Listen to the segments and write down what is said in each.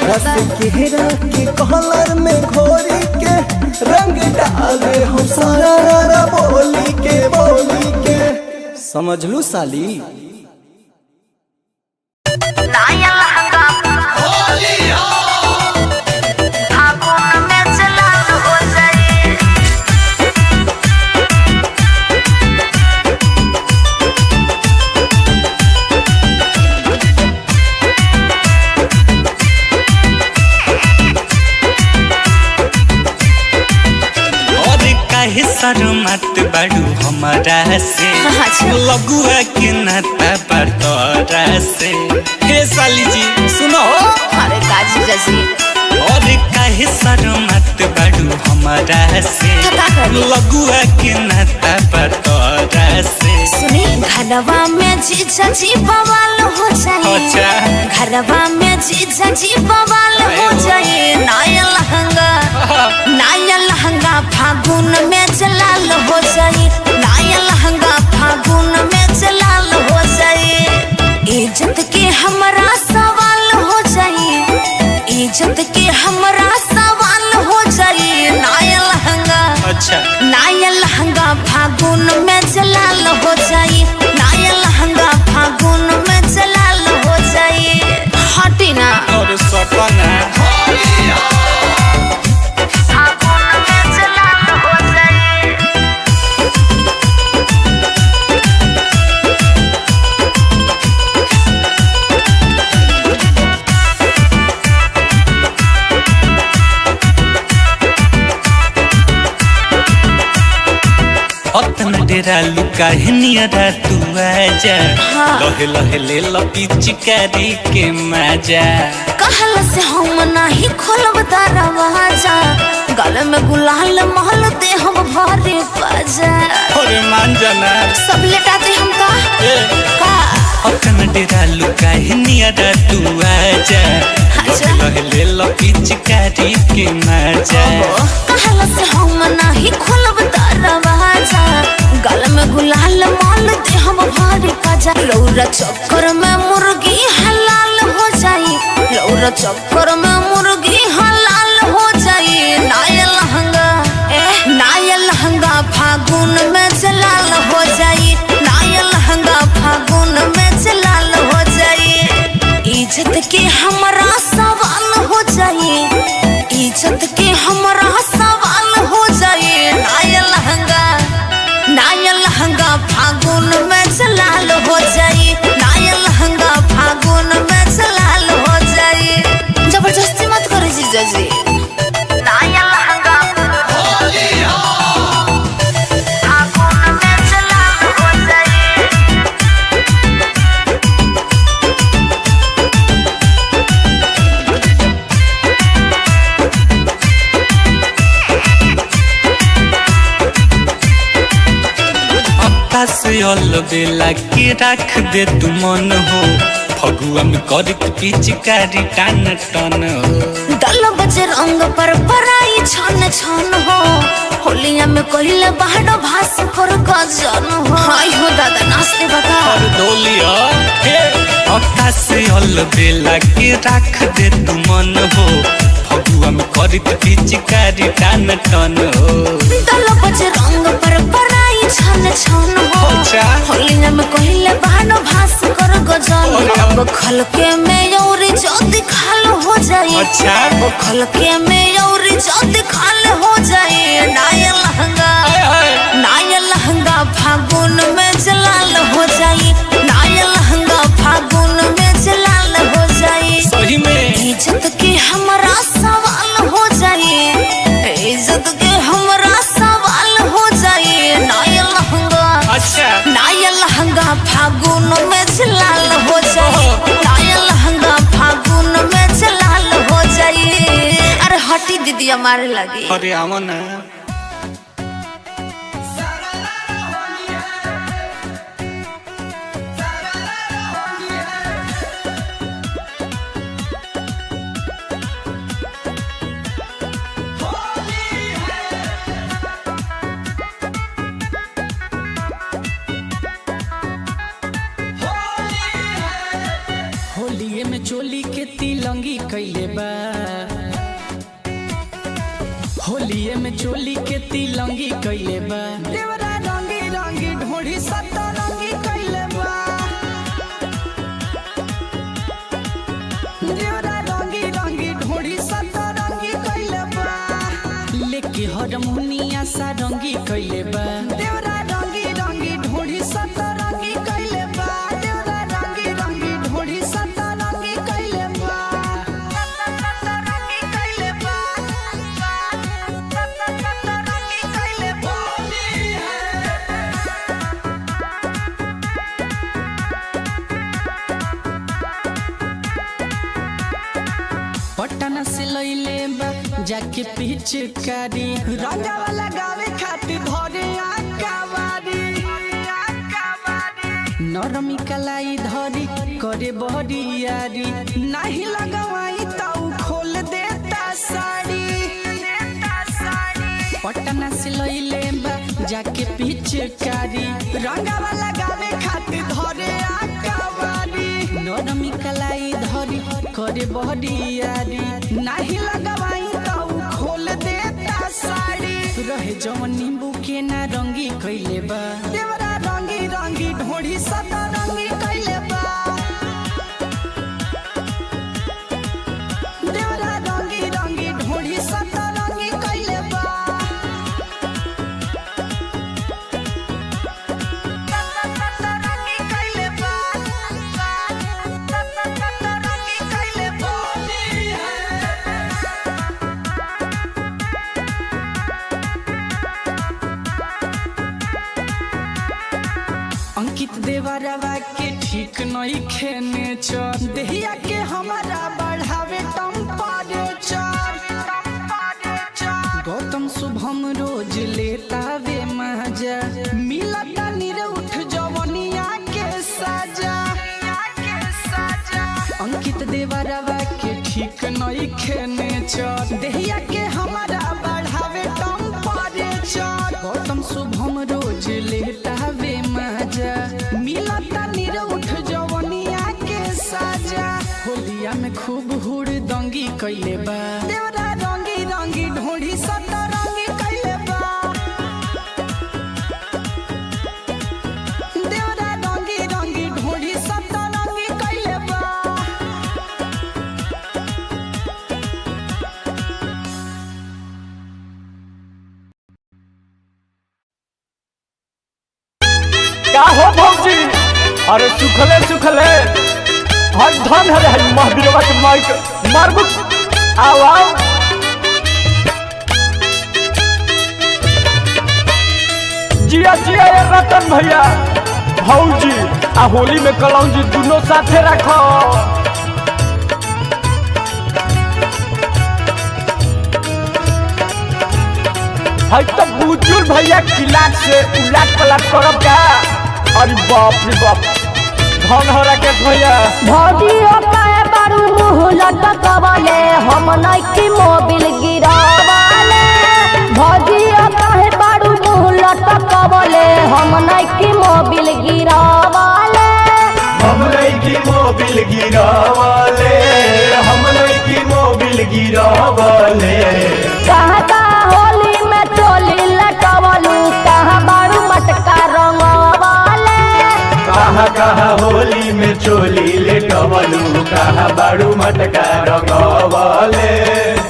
रस होता। केरा के कलर में घोरी के रंग डाले हम सारा रा बोली के बोली के। समझ लू साली। नया लहंगा फागुन में जलाल हो जाए। और काहे शर्मात बाड़ू हमारा से? अच्छा। लगुआ के नाता पर तोरा से। हे साली जी सुनो। अरे काजी जजी। और काहे शर्मात बाड़ू हमारा से? तो का करी? लगुआ के नाता पर तोरा से। सुनी, घरवा में जीजा जी बवाल हो जाए। अच्छा। घरवा में जीजा जी बवाल हो जाए। नया लहंगा, नया लहंगा फागुन में जलाल हो जाए। नया लहंगा फागुन में जलाल हो जाए। इज्जत के हमरा सवाल हो जाए। इज्जत के हमरा सवाल हो जाए। नया लहंगा, अच्छा। नया लहंगा फागुन में जलाल हो जाए। नया लहंगा फागुन में जलाल हो जाए। हटी ना। और सपना। फागुन में जलाल हो जाए। अतन डेरा लुका नियरा तू आजा। हाँ। लहे लहे ले लपिचकारी के मजा। कहल से हम नाही खोलब दरवाजा, गल में गुलाल महल दे हम भरे बाजा। अरे मान जाना। सब लेटाते हम का ए। का। अतन डेरा लुका नियरा तू आजा। अच्छा। लहे लहे ले लपिचकारी के मजा। कहल से हम नाही खोलब दरवाजा, गल में गुलाल माल दे हम भारी बाजा। लौरा चक्कर में मुर्गी हलाल हो जाई। लौरा चक्कर में मुर्गी हलाल हो जाई। नया लहंगा, ए नया लहंगा फागुन में जलाल हो जाई। नया लहंगा फागुन में जलाल हो जाई। इज्जत के हमरा सवाल हो जाई। इज्जत के हमरा सवाल हो जाए। नया लहंगा, नया लहंगा फागुन में जलाल हो जाए। नया लहंगा फागुन में जलाल हो जाए। जबरदस्ती मत करो जीजा जी। नया लहंगा फागुन में जलाल हो जाए। अक्का से अल बेला के रख दे तू मन हो, फगुआ में करत पिचकारी टान टन हो। दल बज रंग पर पराई छन छन हो, होलिया में कहिले बाहर भास कर गजन हो। हाय हो दादा, नाचते बता। और डोलिया हे अक्का से अल बेला के रख दे तू मन हो, फगुआ में करत पिचकारी टान टन हो। दल बज रंग पर पराई छन छन हो, अच्छा। होलिया में कहिले बाहर भास कर गजन। अरे। अब खलके में और जल्दी खाल हो जाए। अच्छा। अब खलके में और जल्दी खाल हो जाए। नया लहंगा, हाय हाय। नया लहंगा फागुन में जलाल हो जाए। नया लहंगा फागुन में जलाल हो जाए। सही में। इज्जत के हमरा सवाल हो जाए। इज्जत के हमरा सवाल हो जाए। नया लहंगा, अच्छा। नया लहंगा फागुन में जलाल हो जाए। नया लहंगा फागुन में जलाल हो जाए। अरे हटी दीदी, मारे लगी। अरे आवा ना। होलिये में चोली के तिलंग तिलंगी कैले बा। होलिये में चोली के तिलंगी कैले बा। देवरा रंगी रंगी ढोढ़ी सतरंगी कैले बा। देवरा रंगी रंगी ढोढ़ी सतरंगी कैले बा। लेके हरमुनिया सारंगी कैले बा। देवरा रंगी रंगी ढोढ़ी सतरंगी कैले बा। देवरा रंगी रंगी ढोढ़ी सतरंगी कैले बा। सतरंगी कैले बा। सतरंगी कैले बा। पटना से लैले बा जाके पिचकारी। रंगावा लगावे खातिर धरे आकावारी। नरमी कलाई धरी करे बहरियारी। नाही लगवाई त उ खोल देता साड़ी। पटना से लैले बा जाके पिचकारी। रंगावा लगावे खातिर धरे आकावारी। नरमी कलाई धरी करे बहरियारी। नाही लगवाई त उ खोल देता साड़ी। रहे जवन नींबू के ना रंगी कैले बा। देवरा रंगी रंगी ढोढ़ी सतरंगी कैले बा। देवरा रंगी रंगी ढोढ़ी सतरंगी कैले बा। सतरंगी कैले बा। सतरंगी कैले बा। अंकित देवरवा के ठीक नहीं खेने चर। देहिया के हमारा बढ़ावे टेम्परेचर। गौतम शुभम रोज लेता वे मजा। मिलता निरउठ जवनिया के साजा। अंकित देवरवा के ठीक नहीं खेने चर। देहिया के हमारा बढ़ावे टेम्परेचर। गौतम शुभम रोज लेता वे मजा। मिलता निरउठ जवनिया के साजा। होलिया में खूब हुड़ दंगी कैले बा। देवरा रंगी रंगी ढोढ़ी सतरंगी कैले बा। देवरा रंगी रंगी ढोढ़ी सतरंगी कैले बा। का हो भौजी? अरे सुखले सुखले हर धन हरे हई महावीरवा के माइक मारबु। आओ आओ जिया जिया ये रतन भैया भौजी आ होली में कलौजी दोनों साथे रखो। हई तो बुजुर्ग भैया किलाट से उलाट पलाट करब का? अरे बाप रे बाप, धन हो राकेश भैया। भौजियो काहे बारू मुँह लटकवले, हम नइखी मोबिल गिरावले। भौजियो काहे बारू मुँह लटकवले, हम नइखी मोबिल गिरावले। हम लईकी मोबिल गिरावले, हम लईकी मोबिल गिरावले। कहाँ कहाँ होली में चोली लटवलू, कहाँ बारू मटका रंगवले। कहाँ कहाँ होली में चोली लेटवलू, कहाँ बाड़ू मटका रंगवले।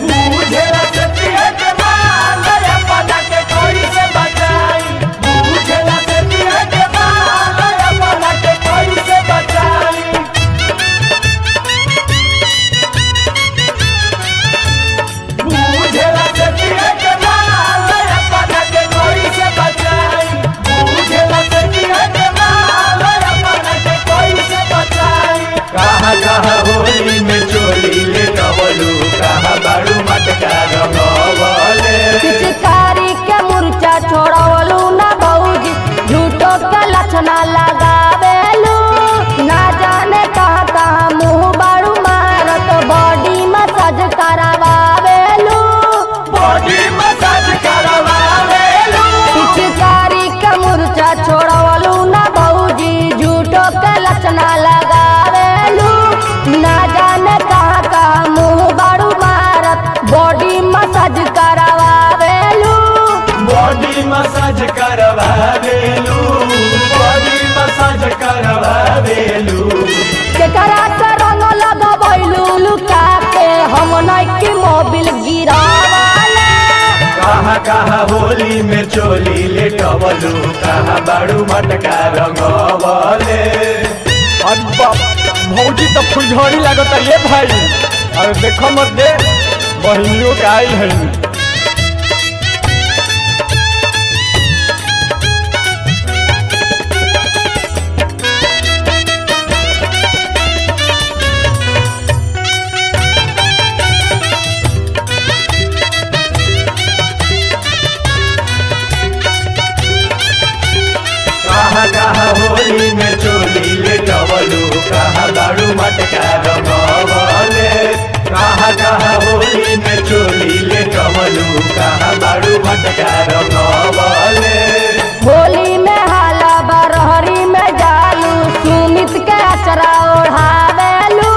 बुझेला सतिया के माल, अपना के कोई से बचाई। बुझेला सतिया के माल, अपना के कोई से बचाई। बुझेला सतिया के माल, अपना के कोई से बचाई। बुझेला सतिया के माल, अपना के कोई से बचाई। कहाँ कहाँ होली में चोली लेटवलू। केकरा से रंग लगबैलू लुका के हम नइकी मोबिल गिरावले। कहाँ कहाँ होली में चोली लेटवलू कहाँ बाड़ू मटका रंगवले। अरे बाप, भौजी तो फुलझड़ी लागत ये भाई। अरे देखो मत दे, बहिनियों के आइल है। कहाँ कहाँ होली में चोली लेटवलू कहाँ बाड़ू मटका रंगवले। कहाँ कहाँ होली में चोली लेटवलू कहाँ बाड़ू मटका रंगवले। होली में हाला बरहरी में जालू सुमित के अचरा ओढ़ावेलू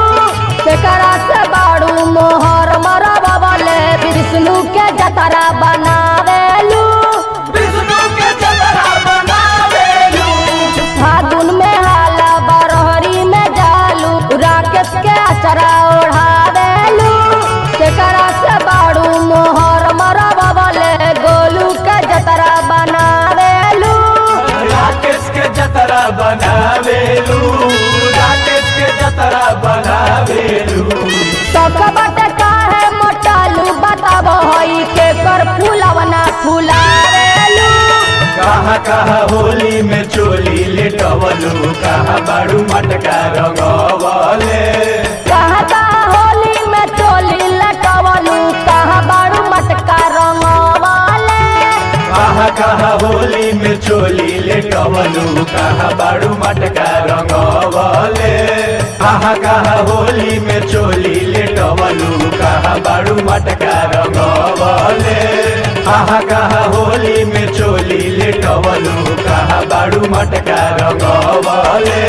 केकरा से बाड़ू मोहर मरबले विष्णु के जतरा बनावेलू। विष्णु के जतरा बनावेलू। फागुन में हाला बरहरी में जालू राकेश के अचरा ओढ़ावेलू केकरा से बाड़ू मोहर मरबले गोलू के जतरा बनावेलू। राकेश के जतरा बनावेलू, राकेश के जतरा बनावेलू। सकबट काहे मोटालू बताबो हई के कर फूलवना फुलावेलू। कहाँ कहाँ होली में चोली लेटवलू कहाँ बाड़ू मटका रंगवले। कहाँ कहाँ होली में चोली लटवलू कहाँ बाड़ू मटका रंगवले। कहाँ कहाँ होली में चोली लेटवलू कहाँ बाड़ू मटका रंगवले। कहाँ कहाँ होली में चोली लेटवलू कहाँ बाड़ू मटका रंगवले। कहाँ कहाँ होली में चोली लेटवलू कहाँ बाड़ू मटका रंगवले।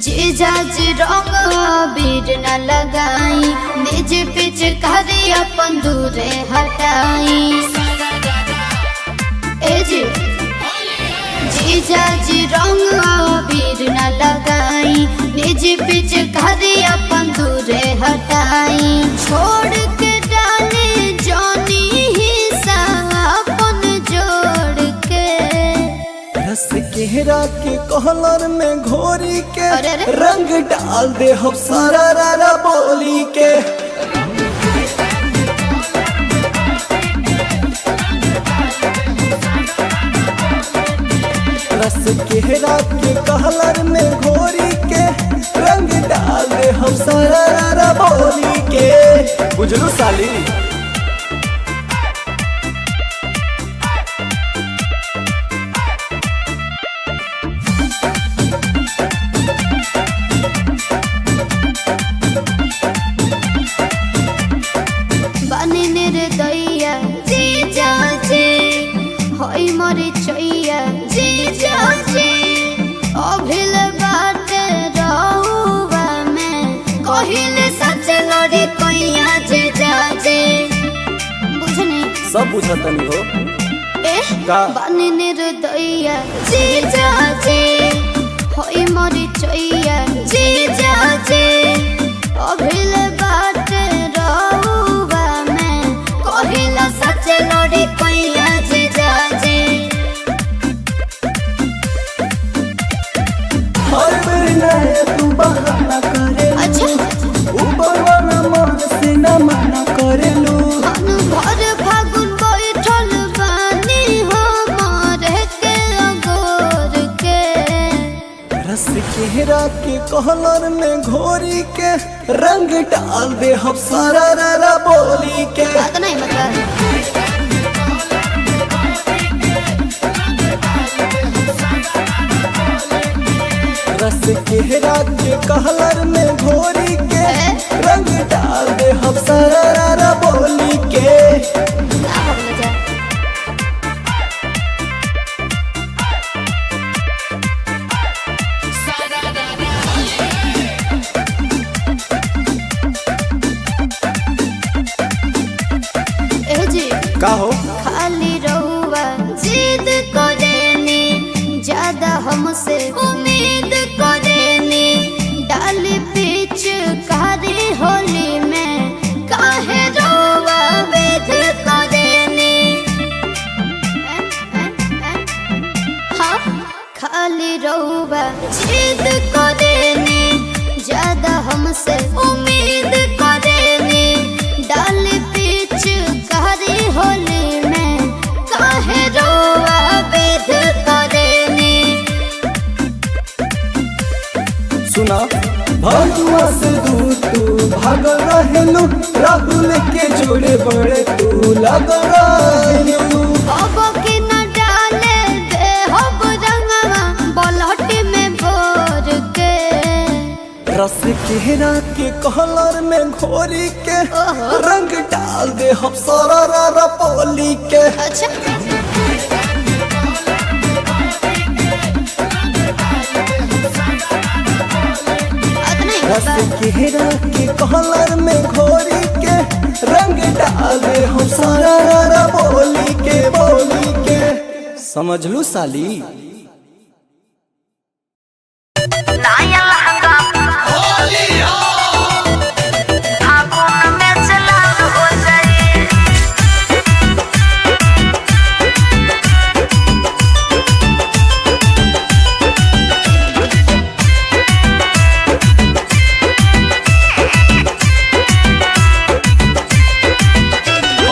जीजा जी रंग अबीर न लगाई, निज पिचकारी अपन दूरे हटाई। ए जी जीजा जी रंग अबीर न लगाई, निज पिचकारी अपन दूरे हटाई। छोड़ के डाले जानी हिस्सा अपन जोड़ के। रस केहरा के कहलर में घोरी के अरे अरे। रंग डाल दे हम सारा रारा बोली के। रस केहरा के कहलर में घोरी के रंग डाल दे हम सारा रारा बोली के। बुझलू साली। बने निर्दया जी जाजे होई मोरे चैया जी जाजे अभिल बाट रहुआ में कहिल सच लड़ी कोइया जे जाजे बुझनी। सब बुझतनी हो। ए का? बने निर्दया जी जाजे होई मोरे चैया जी जाजे अभिल बाट रहुआ में कहिल सच लड़ी कोइया जे जाजे। हर बेर नया तू बहाना करे, अच्छा। ऊपर वाला मन से न मना करेलू। हम भर फागुन बैठल बानी हमारे के अगोर के। रस केहरा के कहलर में घोरी के रंग डाल दे हम सारा रारा बोली के। बात नहीं मतलब। रस केहरा के कहलर में घोरी के रंग डाल दे हम सारा रारा बोली। का हो? खाली रहुआ जिद करेनी, ज्यादा हमसे उम्मीद करेनी। डाली पीछ कारी होली में काहे रहुआ वेद करेनी। हाँ, खाली रहुआ जिद करेनी, ज्यादा हमसे उम्मीद करेनी। डाली पीछ कारी होली में काहे रोआ वेद करेनी। सुना, भगुआ से दूर तू भागल रहेलू, राहुल के जोड़े बड़े तू लागल रहेलू। अब के न डाले दे हब रंगवा बलहटी में भोर के। रस केहरा के कलर में घोरी के रंग डाल दे हम सारा रा पोली के। अच्छा रस केहरा के कलर में घोरी के रंग डाल दे हम सारा रा बोली के, बोली के। समझ लू साली। नया लहंगा फागुन में चलाल हो जाए।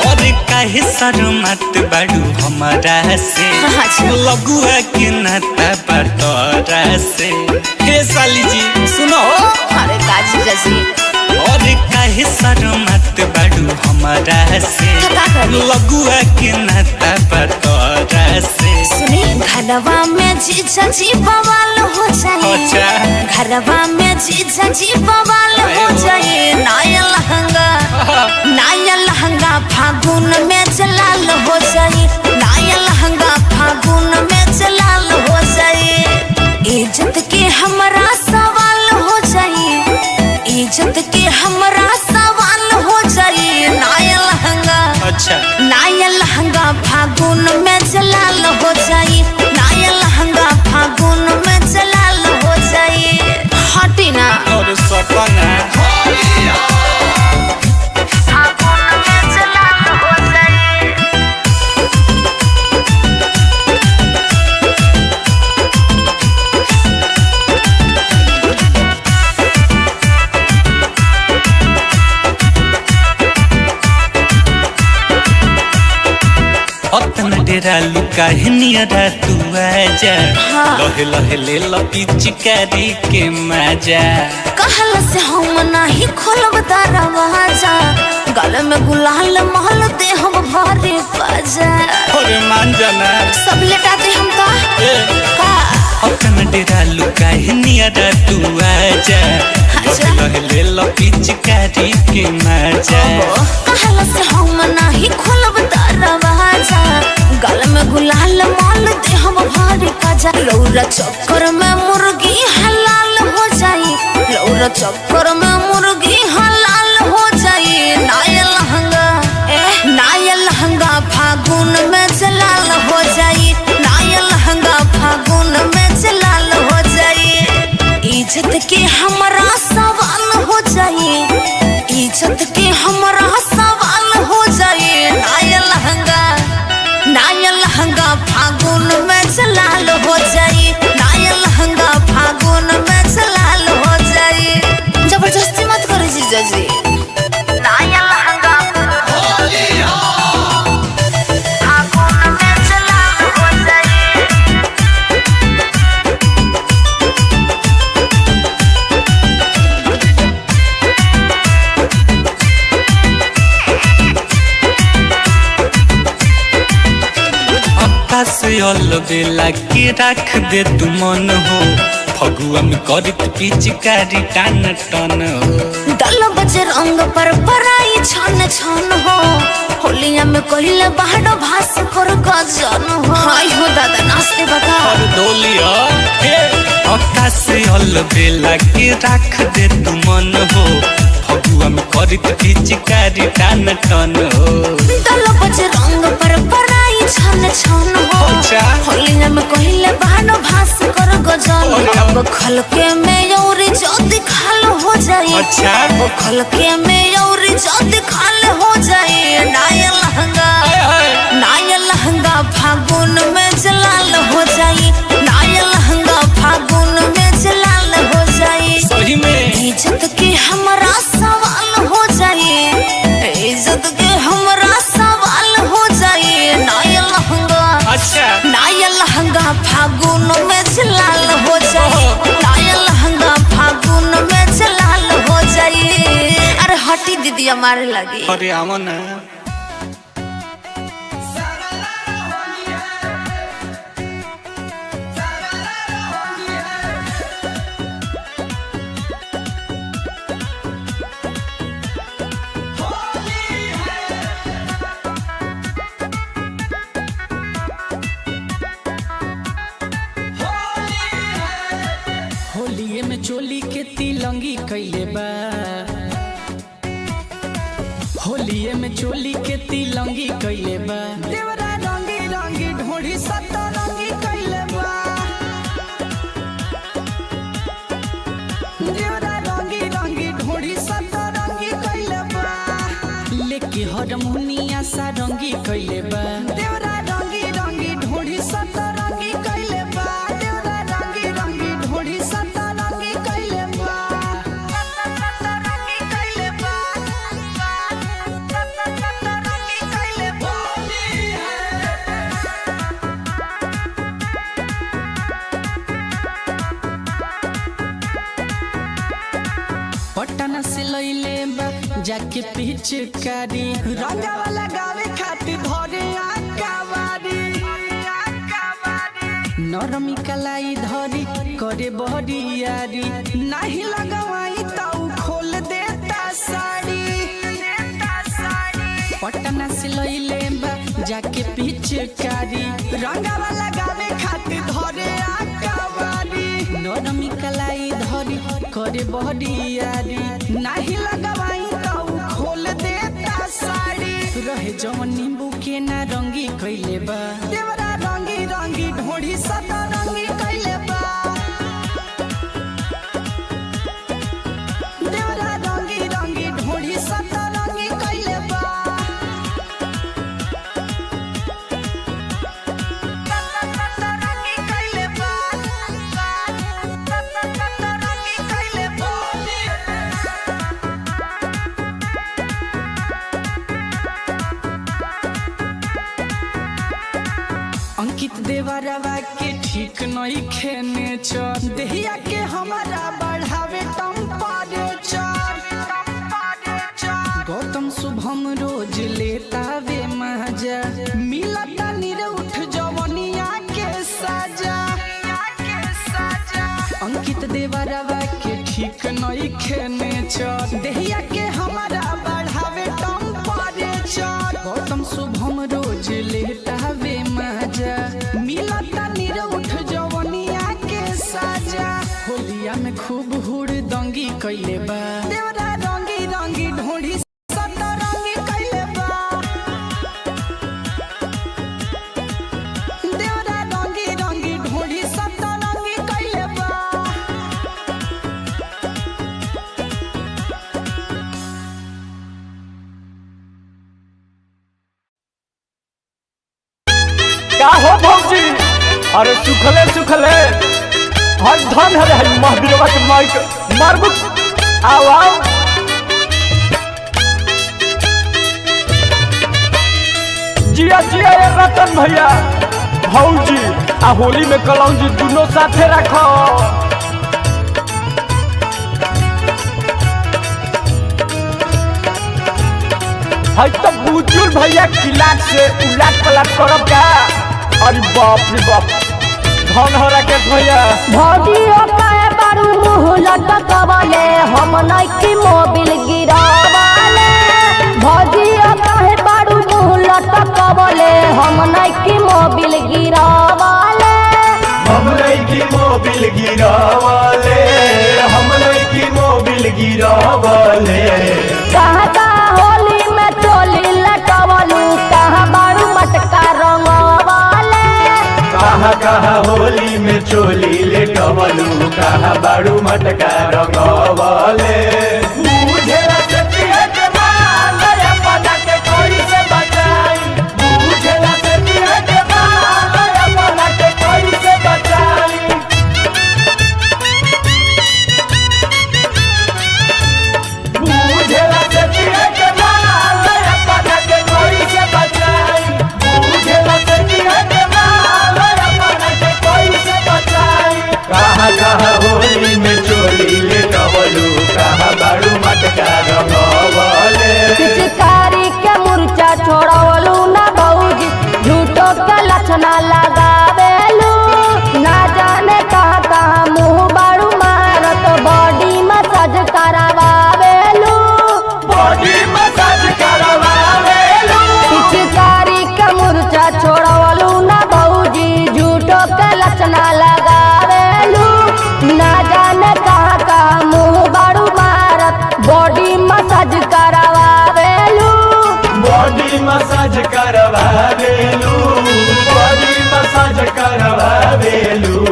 और काहे शर्मात बाड़ू हमारा से? अच्छा। लगुआ के नाता पर तोरा से। हे साली जी सुनो। अरे काजी जजी। और काहे शर्मात बाड़ू हमारा से? का करी? लगुआ के नाता पर तोरा से। सुनी, घरवा में जीजा जी बवाल हो जाए। अच्छा। घरवा में जीजा जी बवाल हो जाए। नया लहंगा, नया लहंगा फागुन में जलाल हो जाए। नया लहंगा फागुन में जलाल हो जाए। इज्जत के हमरा सवाल हो जाए, इज्जत के हमरा सवाल हो जाए। नया लहंगा, अच्छा। नया लहंगा फागुन में जलाल हो जाए। नया लहंगा फागुन में जलाल हो जाए। हटी ना। और सपना फागुन में जलाल हो जाए। अतन डेरा लुका नियरा तू आजा। हाँ। लहे लहे ले लपी के मजा। कहल से हम नाही खोलब दरवाजा, गल में गुलाल महल दे हम भरे बाजा। अरे मान जाना। सब लेटा दे हम का ए। का। अतन डेरा लुका नियरा तू आजा। अच्छा। लहे लहे ले लपी के मजा। कहल से हम नाही खोलब दरवाजा, गल में गुलाल माल दे हम भरे बाजा। रौरा चक्कर में मुर्गी हलाल हो जाई, रौरा चक्कर में मुर्गी हलाल हो जाई। नया लहंगा, नया लहंगा फागुन में जलाल हो जाई। नया लहंगा फागुन में जलाल हो जाई। इज्जत के हमरा सवाल हो जाई, इज्जत के हमरा सवाल हो जाई। नया लहंगा, नया लहंगा फागुन में जलाल हो जाई। नया लहंगा फागुन में जलाल हो जाई। जबरदस्ती मत करो जीजा जी। नया लहंगा फागुन में जलाल हो जाई। आकाश अलबेला के राख दे तू मन हो, फगुआ में करत पिचकारी टान टन हो। दल बज रंग पर पराई छन छन हो, होलिया में कहिले बाहर भास कर गजन हो। हाय हो दादा नाचते बका। और डोलिया हे आकाश अलबेला के राख दे तू मन हो, फगुआ में करित पिचकारी टान टन हो। दल बज रंग पर पराई छन छन हो। अच्छा। होलिया में कहिले बहानो भास कर गजल। अरे। अब खलके में और जद खाल हो जाए। अच्छा। अब खलके में और जद खाल हो जाए। नाया लहंगा, आय हाय। नाया लहंगा फागुन में जलाल हो जाए। नाया लहंगा फागुन में जलाल हो जाए। सही में। इज्जत के हमरा सवाल हो जाए। इज्जत के हमरा सवाल हो जाए। नाया लहंगा, अच्छा। नाया लहंगा फागुन में जलाल हो जाए। नाया लहंगा फागुन में जलाल हो जाए। अरे हटी दीदी हमारे लगी। अरे आवा ना। होलिये में चोली के तिलंगी कैले बा। होलिये में चोली के तिलंगी कैले बा। देवरा रंगी रंगी ढोढ़ी सतरंगी कैले बा। देवरा रंगी रंगी ढोढ़ी सतरंगी कैले बा। लेके हरमुनिया सारंगी कैले बा। देवरा रंगी रंगी ढोढ़ी सतरंगी कैले बा। देवरा रंगी रंगी ढोढ़ी सतरंगी कैले बा। सतरंगी कैले बा। सतरंगी कैले बा। पटना से लैले बा जाके पिचकारी। रंगावा लगावे खातिर धरे आकावारी। नरमी कलाई धरी करे बहरियारी। नाही लगवाई त उ खोल देता साड़ी। पटना से लैले बा जाके पिचकारी। रंगावा लगावे खातिर धरे आकावारी। नरमी कलाई धरी करे बहरियारी। नाही लगवाई त उ खोल देता साड़ी। रहे जवन नींबू के ना रंगी कैले बा। देवरा रंगी रंगी ढोढ़ी सतरंगी कैले बा। देवरा रंगी रंगी ढोढ़ी सतरंगी कैले बा। सतरंगी कैले बा। सतरंगी कैले बा। अंकित देवरवा के ठीक नहीं खेने चर। देहिया के हमारा बढ़ावे टेम्परेचर। गौतम शुभम रोज लेता वे मजा। मिलता निरउठ जवनिया के साजा। अंकित देवरवा के ठीक नहीं खेने चर। देहिया के हमारा बढ़ावे टेम्परेचर। गौतम शुभम रोज लेता वे मजा। मिलता निरउठ जवनिया के साजा। होलिया में खूब हुड़ दंगी कैले बा। देवरा रंगी रंगी ढोढ़ी सतरंगी कैले बा। देवरा रंगी रंगी ढोढ़ी सतरंगी कैले बा। का हो भौजी? अरे सुखले सुखले हर धन हरे हई महावीरवा के माइक मारबू। आओ आओ। जिया जिया ये रतन भैया भौजी आ होली में कलौजी दोनों साथे रखो। हई तो बुजुर्ग भैया किलाट से उलाट पलाट करब का? अरे बाप रे बाप, धन हो राकेश भैया। भौजी काहे बारू मुँह लटकवले हम नइखी मोबिल गिरावले। भौजी काहे बारू मुँह लटकवले हम नइखी मोबिल गिरावले। हम लईकी मोबिल गिरावले, हम लईकी मोबिल गिरावले। रंगवले। कहाँ कहाँ होली में चोली लटवलू, कहाँ बारू मटका रंगवाले। कहाँ कहाँ होली में चोली लेटवलू, कहाँ बाड़ू मटका रंगवले। बुझेला से पिए के माल अपना के कोई से बचाई। बुझेला से पिए के माल अपना के कोई से बचाई। बुझेला से पिए के माल अपना के कोई से बचाई। बुझेला से पिए के माल अपना के कोई से बचाई। कहाँ कहाँ होली में चोली लेटवलू, कहाँ बाड़ू मटका रंगवले। पिचकारी के मुरचा छोड़वलू ना भौजी, झूठो के लक्षणा लगावेलू। ना जाने कहाँ कहाँ मुँह बारू मारत, बॉडी मसाज करावेलू। बॉडी मसाज करवावेलू। पिचकारी के मुरचा छोड़वलू ना भौजी, झूठो के लक्षणा लगावेलू। ना जाने कहाँ कहाँ मुँह बारू मारत, बॉडी मसाज करावेलू। बॉडी मसाज करवावेलू, बॉडी मसाज करवावेलू।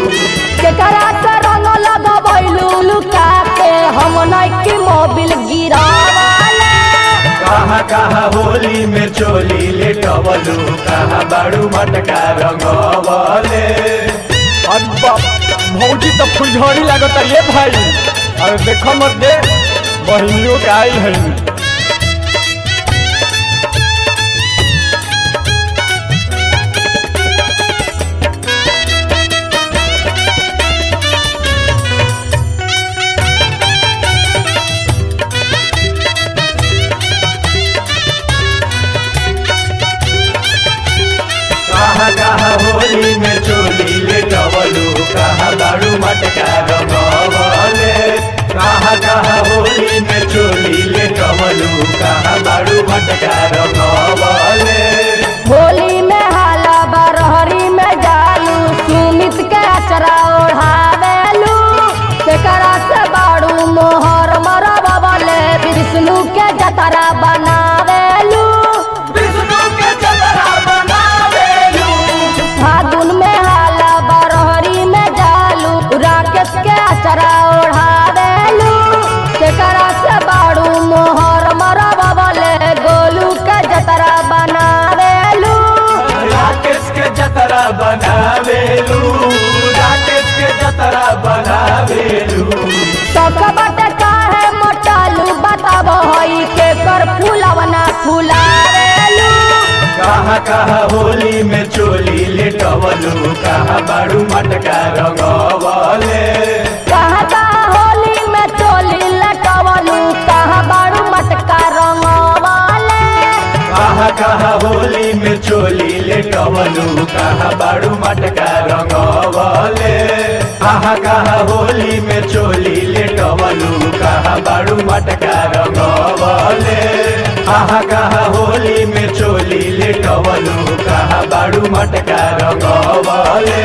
केकरा से रंग लगबैलू लुका के, हम नइकी मोबिल गिरावाले। कहाँ कहाँ होली में चोली लेटवलू, कहाँ बाड़ू मटका रंगवले। अरे बाप, भौजी तो फुलझड़ी लागत ये भाई। अरे देखो मत दे, बहिनियों के आइल है। कहाँ कहाँ होली में चोली लेटवलू, कहाँ बाड़ू मटका रंगवले। कहाँ कहाँ होली में चोली लेटवलू, कहाँ बाड़ू मटका रंगवले। होली में हाला बरहरी में जालू, सुमित के अचरा ओढ़ावेलू। केकरा से बाड़ू मोहर मरबले, विष्णु के जतरा बनावेलू। विष्णु के जतरा बनावेलू। फागुन में हाला बरहरी में जालू, राकेश के अचरा ओढ़ावेलू। केकरा से बाड़ू मोहर मरबले, गोलू के जतरा बनावेलू। राकेश के जतरा बनावेलू, राकेश के जतरा बनावेलू। सब बट काहे मोटालू, बताबो हई के कर फूलवना फुलावेलू। कहाँ कहाँ होली में चोली लेटवलू, कहाँ बाड़ू मटका रंगवले। कहाँ कहाँ होली में चोली लटवलू, कहाँ बाड़ू मटका रंगवाले। कहाँ कहाँ होली में चोली लेटवलू, कहाँ बाड़ू मटका रंगवले। कहाँ कहाँ होली में चोली लेटवलू, कहाँ बाड़ू मटका रंगवले। कहाँ कहाँ होली में चोली लेटवलू, कहाँ बाड़ू मटका रंगवले।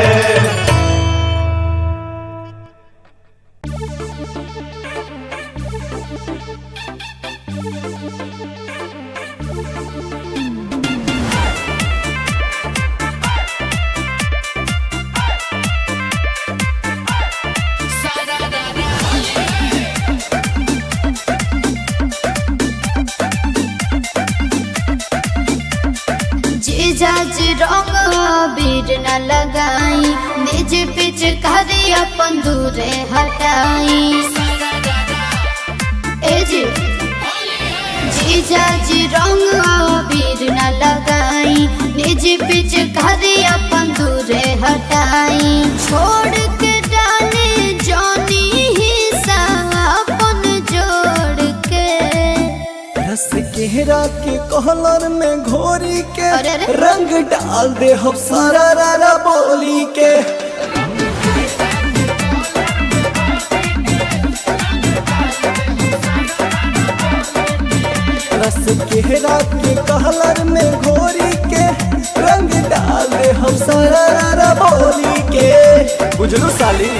जीजा जी रंग अबीर न लगाई, निज पिचकारी अपन दूरे हटाई। ए जी जीजा जी रंग अबीर न लगाई, निज पिचकारी अपन दूरे हटाई। छोड़ के डाले जानी हिस्सा अपन जोड़ के। रस केहरा के कहलर में घोरी के अरे अरे। रंग डाल दे हम सारा रारा बोली के। रस केहरा के कहलर में घोरी के रंग डाल दे हम सारा रारा बोली के। बुझलू साली।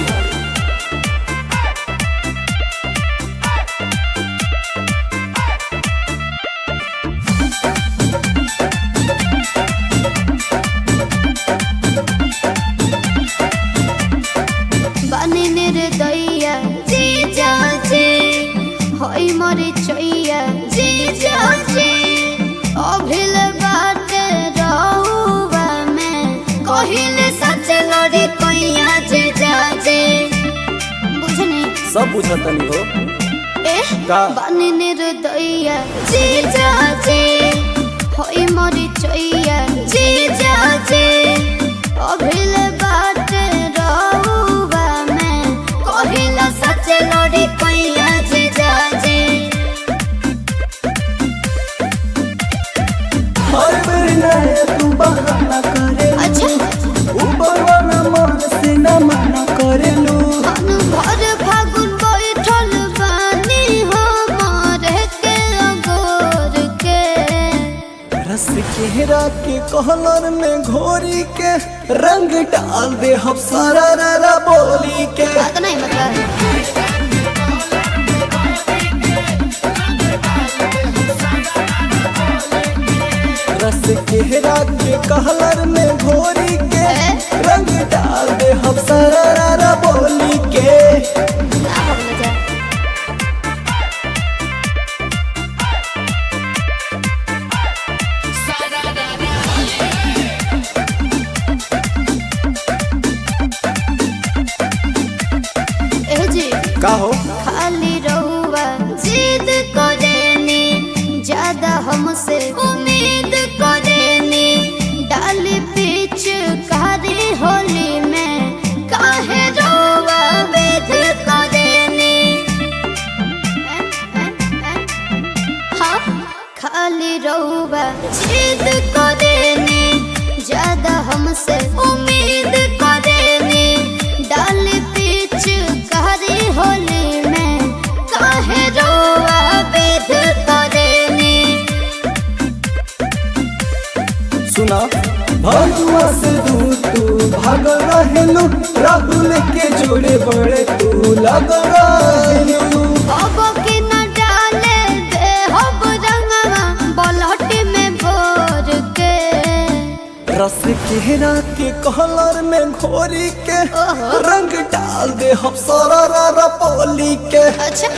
सब बुझतनी हो। ए का? बानी निर्दया जी जाजे होई मोरी चैया जी जाजे अभिल बात रहुआ में कहिला सच लड़ी कैया जी जाजे। हर बेर नया तू बहाना करे। अच्छा। ऊपर वाला मन से न मना करेलू। मन भर फागुन बैठल बानी हो मारे के अगोर के। रस केहरा के कहलर में घोरी के रंग डाल दे हम सारा रा बोली के। बात नहीं मतलब। रस केहरा के कहलर में घोरी के रंग डाल दे हम सारा रा बोली के। ना भगले जा। ए जी का हो? खाली रहुआ जिद करेनी ज्यादा हमसे उम्मीद करेनी डाली पीछ कारी होली में काहे रहुआ वेद करेनी। हाँ खाली रहुआ जिद करेनी ज्यादा हमसे उम्मीद करेनी डाली पीछ कारी होली में काहे रोआ वेद करेनी। सुना भगुआ से दूर तू भाग रहेलू, राहुल के जोड़े बड़े तू लग रहेलू। अब के न डाले दे हब रंगवा बलहटी में भोर के। रस केहरा के कहलर में घोरी के रंग डाल दे हम सारा रा बोली के। अच्छा।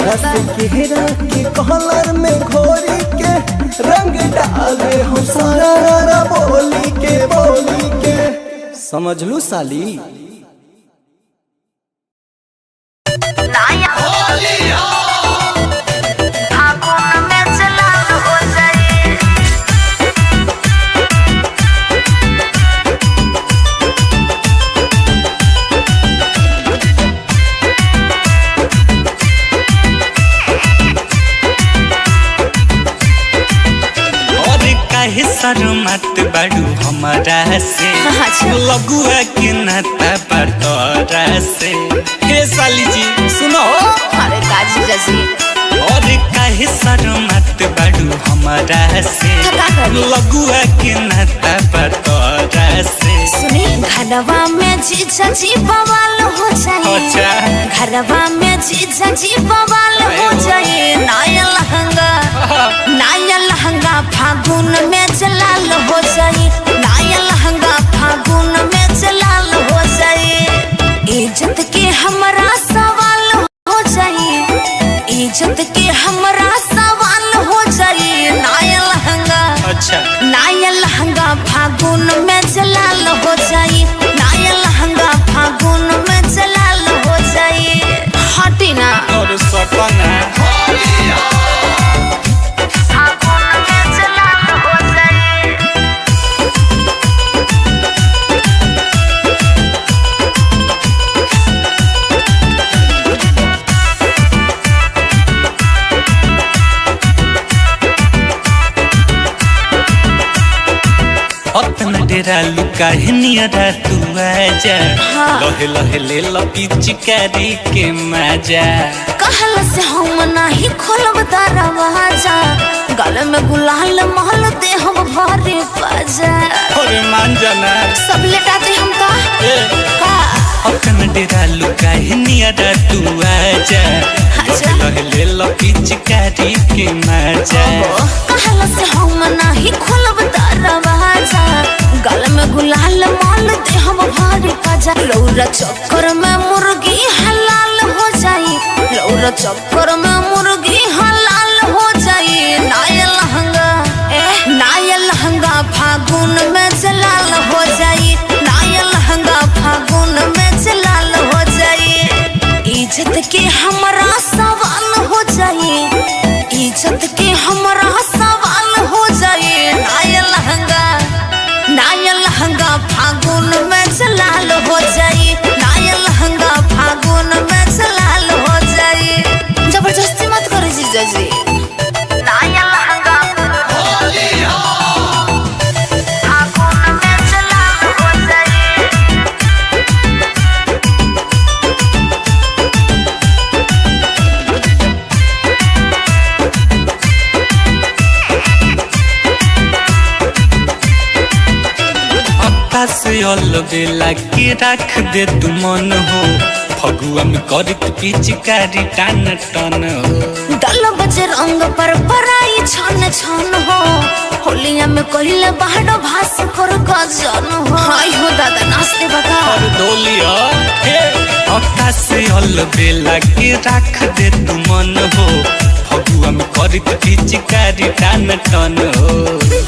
रस केहरा के कहलर में घोरी के रंग डाल दे हम सारा रा बोली के बोली के। समझ लू साली। फागुन में जलाल हो जाए। और काहे शर्मात बाड़ू हमारा से? अच्छा। लगुआ के नाता पर तोरा से। हे साली जी सुनो। अरे काजी जी। और काहे शर्मात बाड़ू हमारा से? का करी? लगुआ के नाता पर तोरा से। सुनी घरवा में जीजा जी बवाल हो जाए। अच्छा। घरवा में जीजा जी बवाल हो जाए। नया लहंगा नया लहंगा फागुन में जलाल हो जाए। नया लहंगा फागुन में जलाल हो जाए। इज्जत के हमरा सवाल हो जाए। इज्जत के हमरा सवाल हो जाए। नया लहंगा अच्छा। नया लहंगा फागुन में जलाल हो जाए। नया लहंगा फागुन में जलाल हो जाए। हटी ना। और सपना फागुन में जलाल हो जाए। अतना डेरा लुका नियरा तू आजा। हाँ। लहे लहे ले पिचकारी के मजा। कहल से हम नाही खोलब दरवाजा। गल में गुलाल महल दे हम भरे बाजा। और मान जाना। सब लेटा दे हम का ए, का अतना डेरा लुका नियरा तू आजा। अच्छा। लहे लहे ले पिचकारी के मजा। कहल से हम नाही खोलब दरवाजा। गल में गुलाल माल दे हम भारी पाजा। लौरा चक्कर में मुर्गी हलाल हो जाई। लौरा चक्कर में मुर्गी हलाल हो जाई। नया लहंगा ए नया लहंगा फागुन इज्जत के हमरा सवाल हो जाए, इज्जत के हमरा सवाल हो जाए। नया लहंगा, नया लहंगा फागुन में जलाल हो जाए। नया लहंगा फागुन में जलाल हो जाए। जबरदस्ती मत करो जीजा जी। नया लहंगा फागुन में जलाल हो जाए। अक्का से अलबेला के रख दे तू मन हो, फगुआ में करत पिचकारी टान टन हो। दल बज रंग पर पराई छन छन हो, होलिया में कहिले बाहर भास कर गजन हो। हाय हो दादा नाचते बका। और डोलिया हे अक्का से अलबेला के रख दे तू मन हो, फगुआ में करत पिचकारी टान टन हो।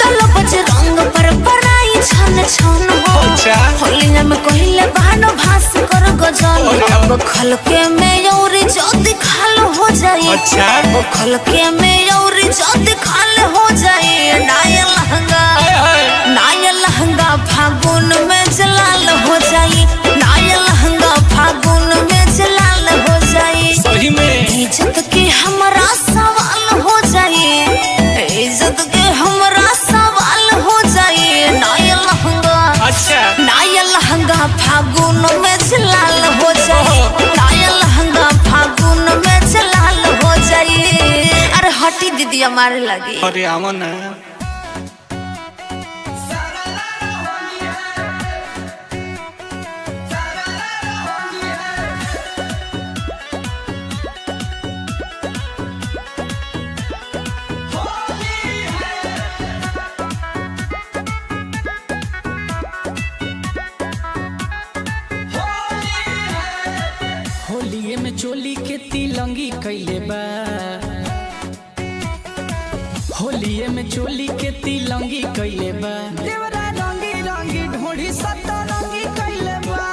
दल बज रंग पर पराई छन छन हो, अच्छा। होलिया में कहिले बाहर भास कर गजन। अरे। अब खलके में और जद खाल हो जाए। अच्छा। अब खलके में और जद खाल हो जाए। नया लहंगा, हाय हाय। नया लहंगा फागुन में जलाल हो जाए। नया लहंगा फागुन में जलाल हो जाए। सही में। इज्जत के हमरा सवाल हो जाए, इज्जत के हमरा सवाल हो जाए। नया लहंगा, अच्छा। नया लहंगा फागुन में जलाल हो जाए। नया लहंगा फागुन में जलाल हो जाए। अरे हटी दीदी हमारे लगी। अरे आवा ना। होलिये में चोली के तिलंगी कैले बा, होलिये में चोली के तिलंगी कैले बा। देवरा रंगी रंगी ढोढ़ी सतरंगी कैले बा,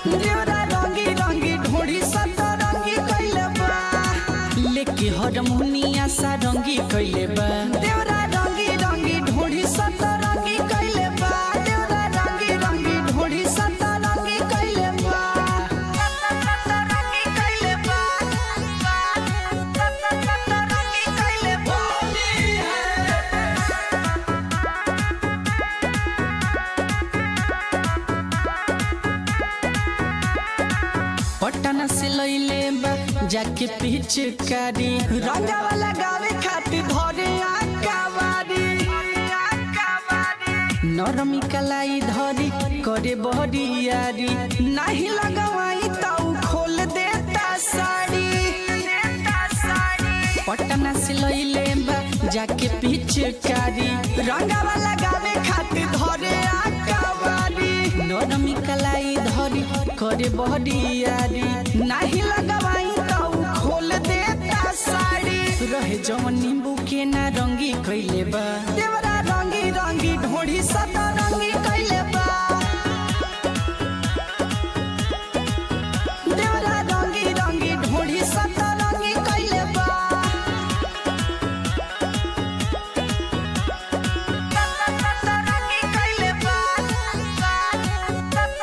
देवरा रंगी रंगी ढोढ़ी सतरंगी कैले बा। लेके हरमुनिया सारंगी कैले बा, देवरा रंगी रंगी ढोढ़ी सतरंगी कैले बा। देवरा रंगी रंगी ढोढ़ी सतरंगी कैले बा, सतरंगी कैले बा, सतरंगी कैले बा। पटना से लैले बा जाके पिचकारी, रंगावा लगावे खातिर धरे आकावारी। नरमी कलाई धरी करे बहरियारी, नाही लगवाई ताऊ खोल देता साड़ी। पटना से लैले बा जाके पिचकारी, रंगावा लगावे खातिर धरे आकावारी। नरमी कलाई धरी करे बहरियारी, नाही लगवाई ताऊ खोल देता साड़ी। रहे जवन नींबू के ना रंगी कैले बा, देवरा रंगी रंगी ढोढ़ी सतरंगी कैले बा। देवरा रंगी रंगी ढोढ़ी सतरंगी कैले बा, सतरंगी कैले बा,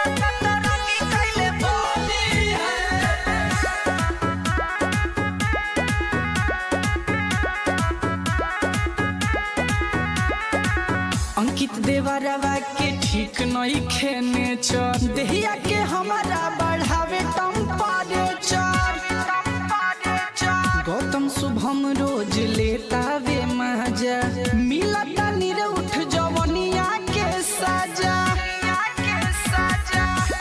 सतरंगी कैले बा। अंकित देवरवा के ठीक नहीं खेने चर, देहिया के हमारा बढ़ावे टेम्परेचर। गौतम शुभम रोज लेता वे मजा, मिलता निरउठ जवनिया के साजा।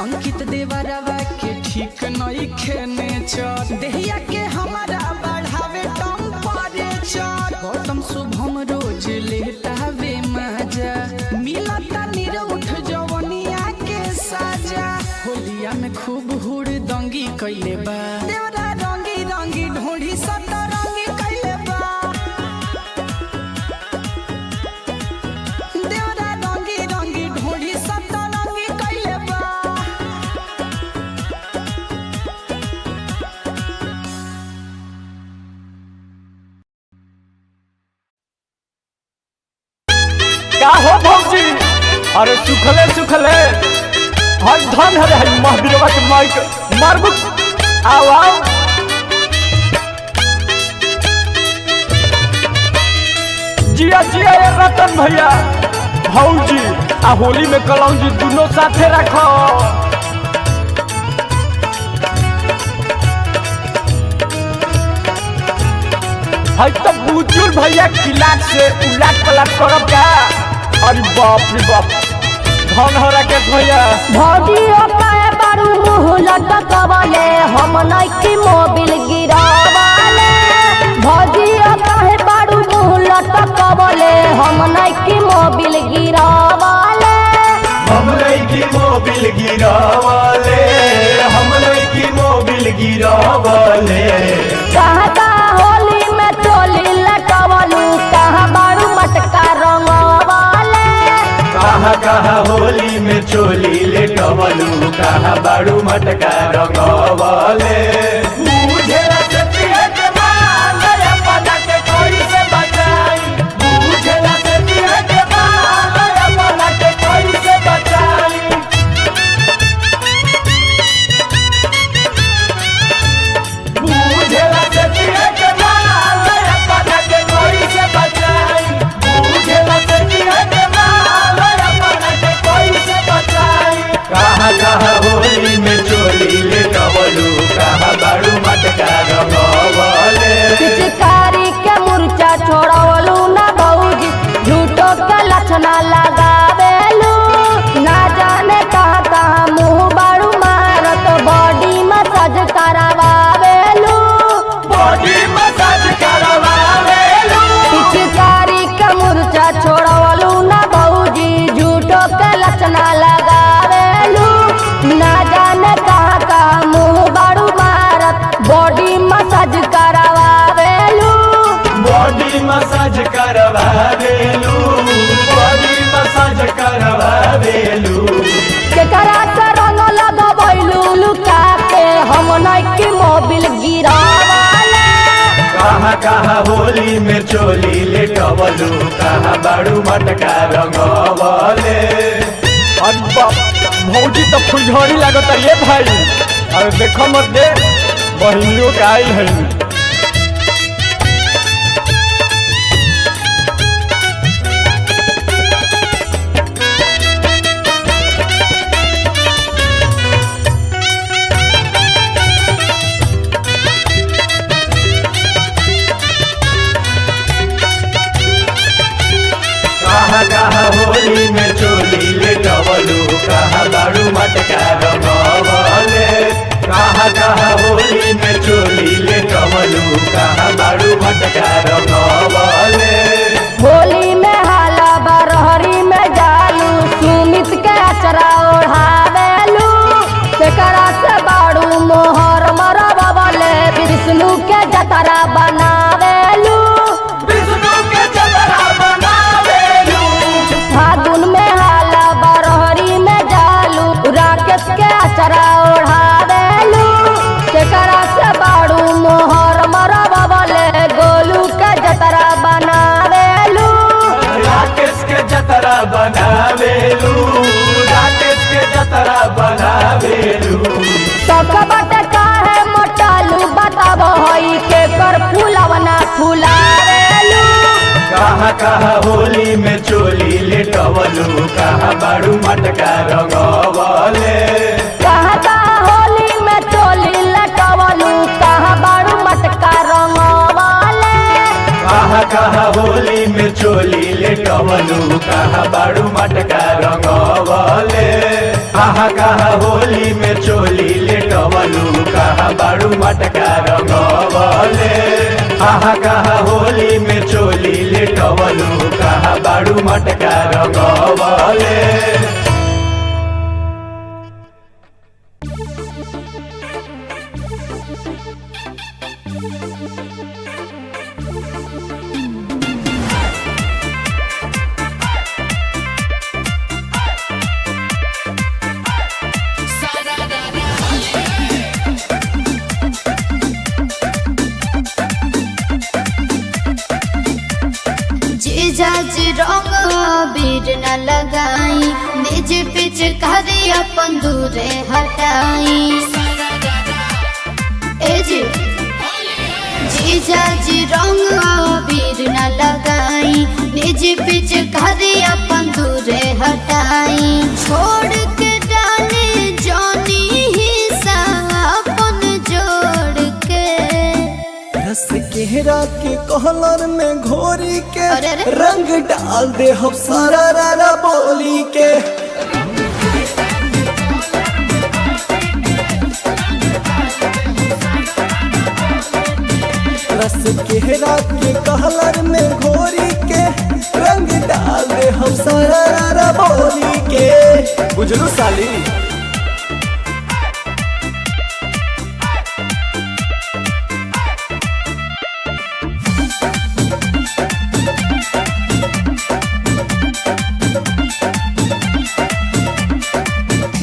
अंकित देवरवा के ठीक नहीं खेने चर, देहिया के हमारा बढ़ावे टेम्परेचर। गौतम शुभम रोज लेता वे मजा, मिलता निरउठ जवनिया के साजा। होलिया में खूब हुड़ दंगी कैले बा, देवरा रंगी रंगी ढोढ़ी सतरंगी कैले बा। देवरा रंगी रंगी ढोढ़ी सतरंगी कैले बा। अरे सुखले सुखले हर धन हरे हई महावीरवा के माइक मारबु। आओ आओ जिया जिया ये रतन भैया भौजी आ होली में कलौजी दोनों साथे रखो। हई तो बुजुल भैया किलाट से उलाट पलाट करब का। अरे बाप रे बाप, धन हो राकेश भैया। भौजियो काहे बारू मुँह लटकवले, हम नइखी मोबिल गिरावले। भौजियो काहे बारू मुँह लटकवले, हम नइखी मोबिल गिरावले। हम लईकी मोबिल गिरावले, हम लईकी मोबिल गिरावले। कहाँ कहाँ होली में चोली लटकवलू, कहाँ बारू मटका रंगवले। कहाँ कहाँ होली में चोली लेटवलू, कहाँ बाड़ू मटका रंगवले। बुझेला से पिए के माल अपना के कोई से बचाई। बुझेला से पिए के माल अपना के कोई से बचाई। बुझेला से पिए के माल अपना के कोई से बचाई। बुझेला से पिए के माल अपना के कोई से बचाई। कहाँ कहाँ होली में चोली लेटवलू, कहाँ बाड़ू मटका रंगवले। पिचकारी के मुरचा छोड़वलू ना भौजी, झूठो के लक्षणा लगावेलू। ना जाने कहाँ कहाँ मुँह बारू मारत, बॉडी मसाज करावेलू। बॉडी मसाज करवावेलू। पिचकारी के मुरचा छोड़वलू ना भौजी, झूठो के लक्षणा लगावेलू। ना जाने कहाँ कहाँ मुँह बारू मारत, बॉडी मसाज करावेलू। बॉडी मसाज करवावेलू, बॉडी मसाज करवावेलू। केकरा से रंग लगबैलू लुका के, हम नइखी मोबिल गिरावले। कहाँ कहाँ होली में चोली लेटवलू, कहाँ बाड़ू मटका रंगवले। अरे बाप, भौजी तो फुलझड़ी लागत ये भाई। अरे देखो मत दे बहिनियों के आइल है। कहाँ कहाँ होली में चोली लेटवलू, कहाँ बाड़ू मटका रंगवले। कहाँ कहाँ होली में चोली लेटवलू, कहाँ बाड़ू मटका रंगवले। होली में हाला बरहरी में जालू, सुमित के अचरा ओढ़ावेलू। केकरा से बाड़ू मोहर मरबले, विष्णु के जतरा बनावेलू। विष्णु के जतरा बनावेलू। फागुन में हाला बरहरी में जालू, राकेश के अचरा ओढ़ावेलू। केकरा से बाड़ू मोहर मरबले, गोलू के जतरा बनावेलू। राकेश के जतरा बनावेलू, राकेश के जतरा बनावेलू। सब बट काहे मोटालू, बताबो हई के कर फूलवना फुलावेलू। कहाँ कहाँ होली में चोली लेटवलू, कहाँ बाड़ू मटका रंगवले। कहाँ कहाँ होली में चोली लटवलू, कहाँ बाड़ू मटका रंगवले। कहाँ कहाँ होली में चोली लेटवलू, कहाँ बाड़ू मटका रंगवले। कहाँ कहाँ होली में चोली लेटवलू, कहाँ बाड़ू मटका रंगवले। कहाँ कहाँ होली में चोली लेटवलू, कहाँ बाड़ू मटका रंगवले। जीजा जी रंग अबीर अबीर न लगाई, निज पिचकारी अपन दूरे हटाई। ए जी जीजा जी रंग अबीर न लगाई, निज पिचकारी अपन दूरे हटाई। छोड़ के डाले जानी हिस्सा अपन जोड़ के। रस केहरा के कहलर में घोरी के अरे अरे। रंग डाल दे हम सारा रारा बोली के। रस केहरा के कहलर में घोरी के रंग डाल दे हम सारा रारा बोली के। बुझलू साली।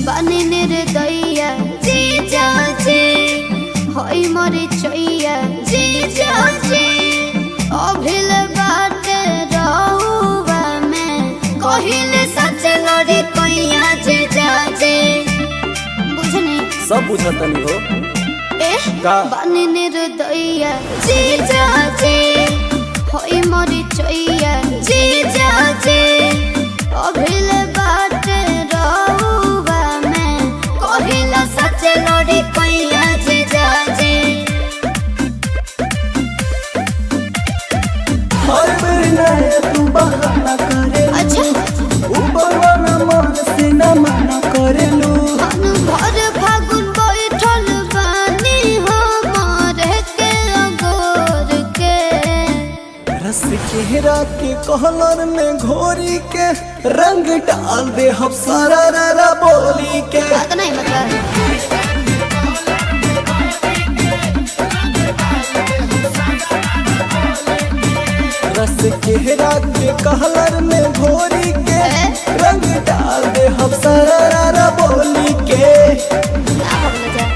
बने निर्दया जीजा जी, होई मोरे चैया जीजा जी। अभिल बाट रहुआ में कहिल सच लड़ी कैया जीजा जी। बुझनी सब बुझतनी हो ए का? बने निर्दया जीजा जी, होई मोरे चैया जीजा जी। अभिल बाट रहुआ में कहिल सच लड़ी कैया जीजा जी। हर बेर नया तू बहाना करेलू। अच्छा। ऊपर वाला मन से न मना करेलू। मन भर फागुन बैठल बानी हो मारे के अगोर के। रस केहरा के कहलर में घोरी के रंग डाल दे हम सारा रारा बोली के। बात नहीं मतलब। रस केहरा के कहलर में घोरी के रंग डाल दे हम सारा रारा बोली के। ना भगल जा।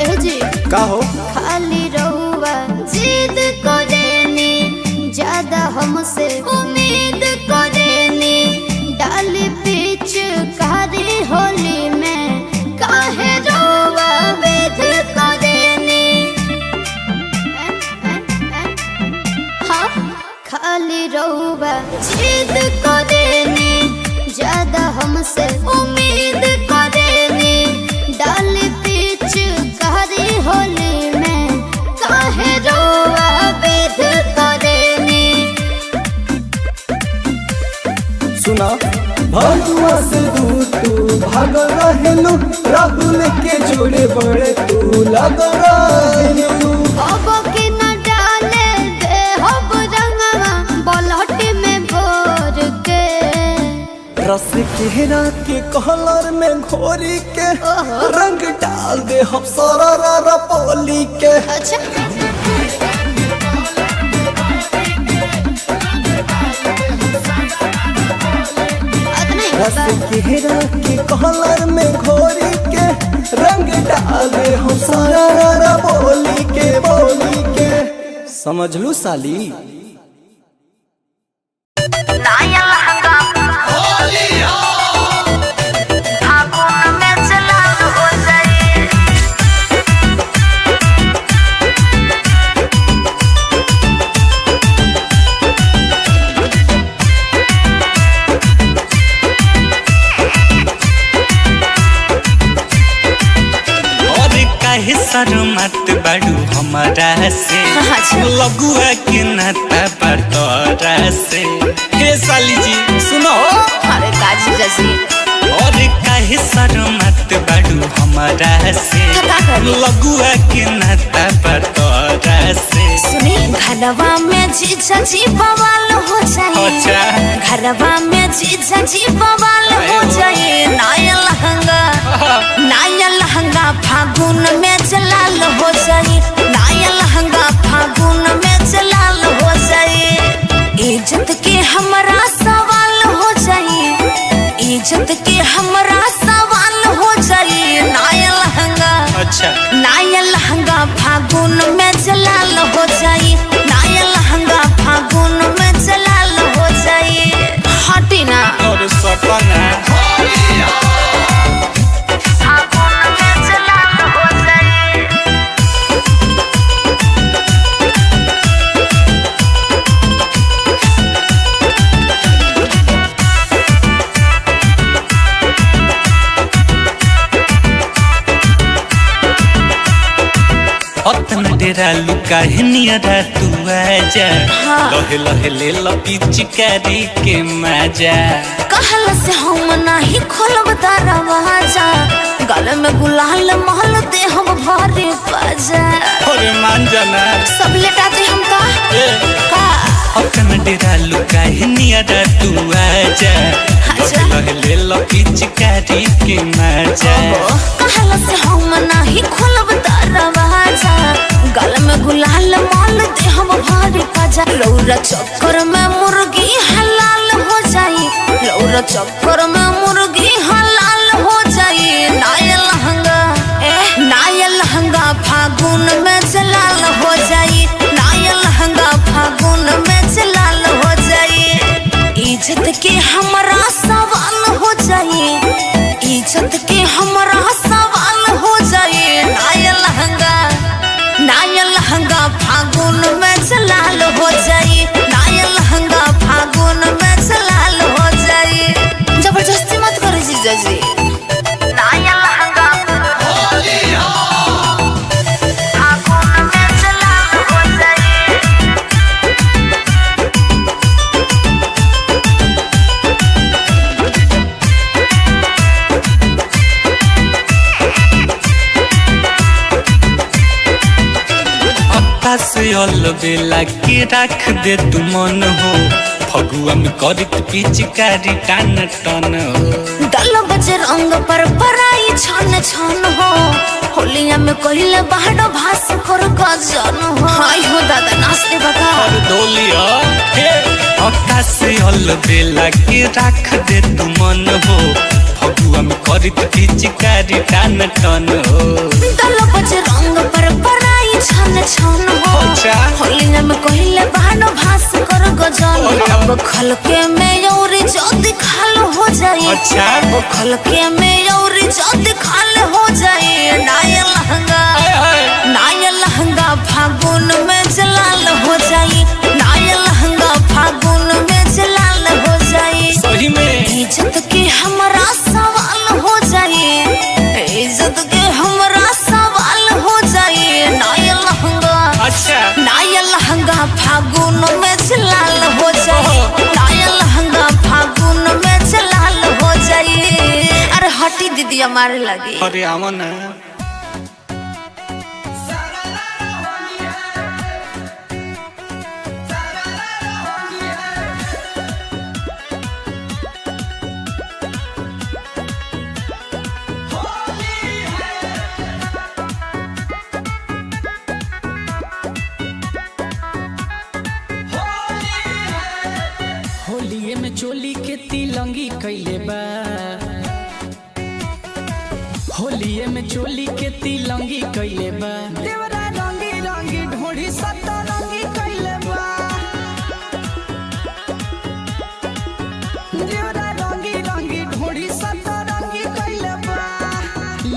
ए जी का हो? खाली रहुआ जिद करेनी, ज्यादा हमसे उम्मीद करेनी। डाल पीछ कारी होली में काहे रहुआ वेद करेनी। हाँ खाली रहुआ जिद करेनी, ज्यादा हमसे उम्मीद करेनी। डाल पीछ कारी होली में काहे रोआ बेद करेनी। सुना भगुआ से दूर तू भागल रहेलू, राहुल के जोड़े बड़े तू लगल रहेलू। अब के न डाले दे हब रंगवा बलहट में भोर के। रस केहरा के कहलर में घोरी के रंग डाल दे हम सारा रारा बोली के। अच्छा रस केहरा के कहलर में घोरी के रंग डाल दे हम सारा रारा बोली के बोली के। समझलू साली। नया लहंगा फागुन में चलाल हो जाए। और काहे शर्मात बाड़ू हमारा से? अच्छा। लगुआ के नाता पर तोरा से। हे साली जी सुनो। अरे का जीजा जी और काहे शर्मात बाड़ू हमारा से? का करी? लगुआ के नाता पर तोरा से। सुनी घरवा में जीजा जी बवाल हो जाए। अच्छा। घरवा में जीजा जी बवाल हो जाए। नया लहंगा, नया लहंगा फागुन में जलाल हो जाए। नया लहंगा फागुन में जलाल हो जाए। इज्जत के हमारा सवाल हो जाए। इज्जत के हम नया लहंगा फागुन में जलाल हो जाई, नया लहंगा फागुन में जलाल हो जाई। हटी ना। और सपना। फागुन में जलाल हो जाई। अतन डेरा लुका नियरा तू आजा। हाँ। लहे लहे ले पिचकारी के मजा। कहल से हम नाही खोलब दरवाजा, गल में गुलाल महल दे हम भरे बाजा। अरे मान जाना। सब लेटा दे हम का ए। का। अतन डेरा लुका नियरा तू आजा। अच्छा। लहे लहे ले पिचकारी के मजा। कहल से हम नाही खोलब दरवाजा, गल में गुलाल माल दे हम भरे बाजा। रौरा चक्कर में मुर्गी हलाल हो जाई, रौरा चक्कर में मुर्गी हलाल हो जाई। नया लहंगा, ए नया लहंगा फागुन में जलाल हो जाई, नया लहंगा फागुन में जलाल हो जाई। इज्जत के हमरा सवाल हो जाई, इज्जत के हमरा सवाल हो जाई। नया लहंगा, नया लहंगा फागुन में जलाल हो जाई, नया लहंगा फागुन में जलाल हो जाई। जबरदस्ती मत करो जीजा जी। नया लहंगा फागुन में जलाल हो जाई। अक्का से अलबेला के रख दे तू मन हो, फगुआ में करत पिचकारी टान टन हो। दल बजरंग पर पराई छन छन हो, होलिया में कहिले बाहर भास कर गजन हो। हाय हो दादा नाचते बका। और डोलिया हे। अक्का से अलबेला के रख दे तू मन हो, फगुआ में करत पिचकारी टान टन हो। दल बजरंग पर पराई छन छन हो, अच्छा। होलिया में कहिले बाहर भास कर गजन। अरे। अब खलके में और जद खाल हो जाई। अच्छा। अब खलके में और जद खाल हो जाई। नया लहंगा, हाय हाय। नया लहंगा फागुन में जलाल हो जाई, नया लहंगा फागुन में जलाल हो जाई। सही में। इज्जत के हमरा सवाल हो जाई, इज्जत के हमरा सवाल हो जाई। नया लहंगा, अच्छा। नया लहंगा फागुन में जलाल हो जाई, नया लहंगा फागुन में जलाल हो जाई। अरे हटी दीदी हमारे लगी। अरे आवा ना। होलिये में चोली के तिलंगी कैले बा, होलिये में चोली के तिलंगी कैले बा। देवरा रंगी रंगी ढोढ़ी सतरंगी कैले बा, देवरा रंगी रंगी ढोढ़ी सतरंगी कैले बा।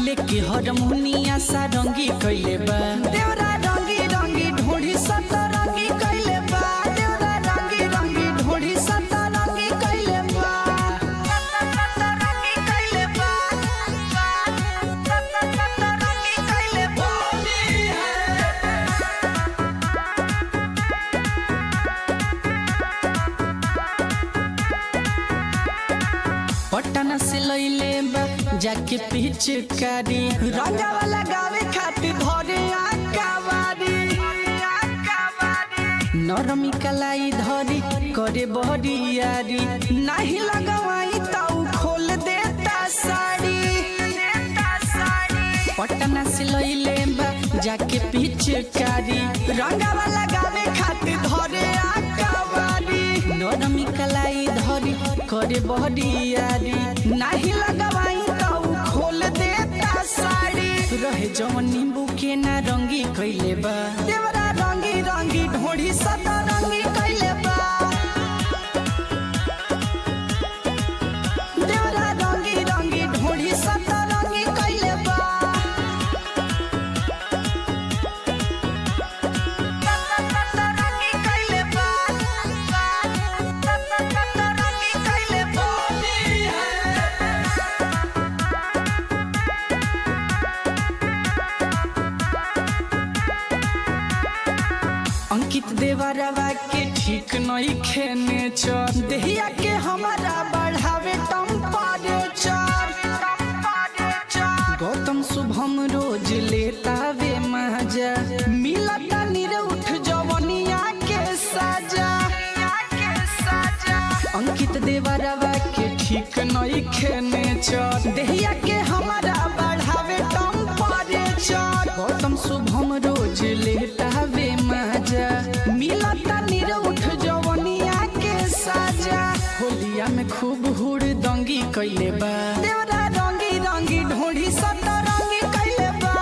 लेके हरमुनिया सारंगी कैले बा, देवरा रंगी रंगी ढोढ़ी सतरंगी कैले बा। देवरा रंगी रंगी ढोढ़ी सतरंगी कैले बा, सतरंगी कैले बा, सतरंगी कैले बा। पटना से लैले बा जाके पिचकारी, रंगावा लगावे खातिर धरे आकावारी। नरमी कलाई धरी करे बहरियारी, नाही लगवाई ताऊ खोल देता साड़ी। पटना से लैले बा जाके पिचकारी, रंगावा लगावे खातिर धरे आकावारी। नरमी कलाई धरी करे बहरियारी, नाही लगवाई ताऊ खोल देता साड़ी। रहे जवन नींबू के नारंगी कैले बा। देवरा रंगी रंगी ढोढ़ी सतरंगी कैले बा। देवरा रंगी रंगी ढोढ़ी सतरंगी कैले बा। सतरंगी कैले बा। सतरंगी कैले बा। अंकित देवरवा के ठीक नहीं खेने चर, देहिया के हमारा बढ़ावे टेम्परेचर। गौतम शुभम रोज लेता वे मजा, मिलता निरउठ जवनिया के साजा। अंकित देवरवा के ठीक नहीं खेने चर, देहिया के हमारा बढ़ावे टेम्परेचर। गौतम शुभम रोज लेता वे मजा, मिलता निरउठ जवनिया के साजा। होलिया में खूब हुड़ दंगी कैले बा। देवरा रंगी रंगी ढोढ़ी सतरंगी कैले बा।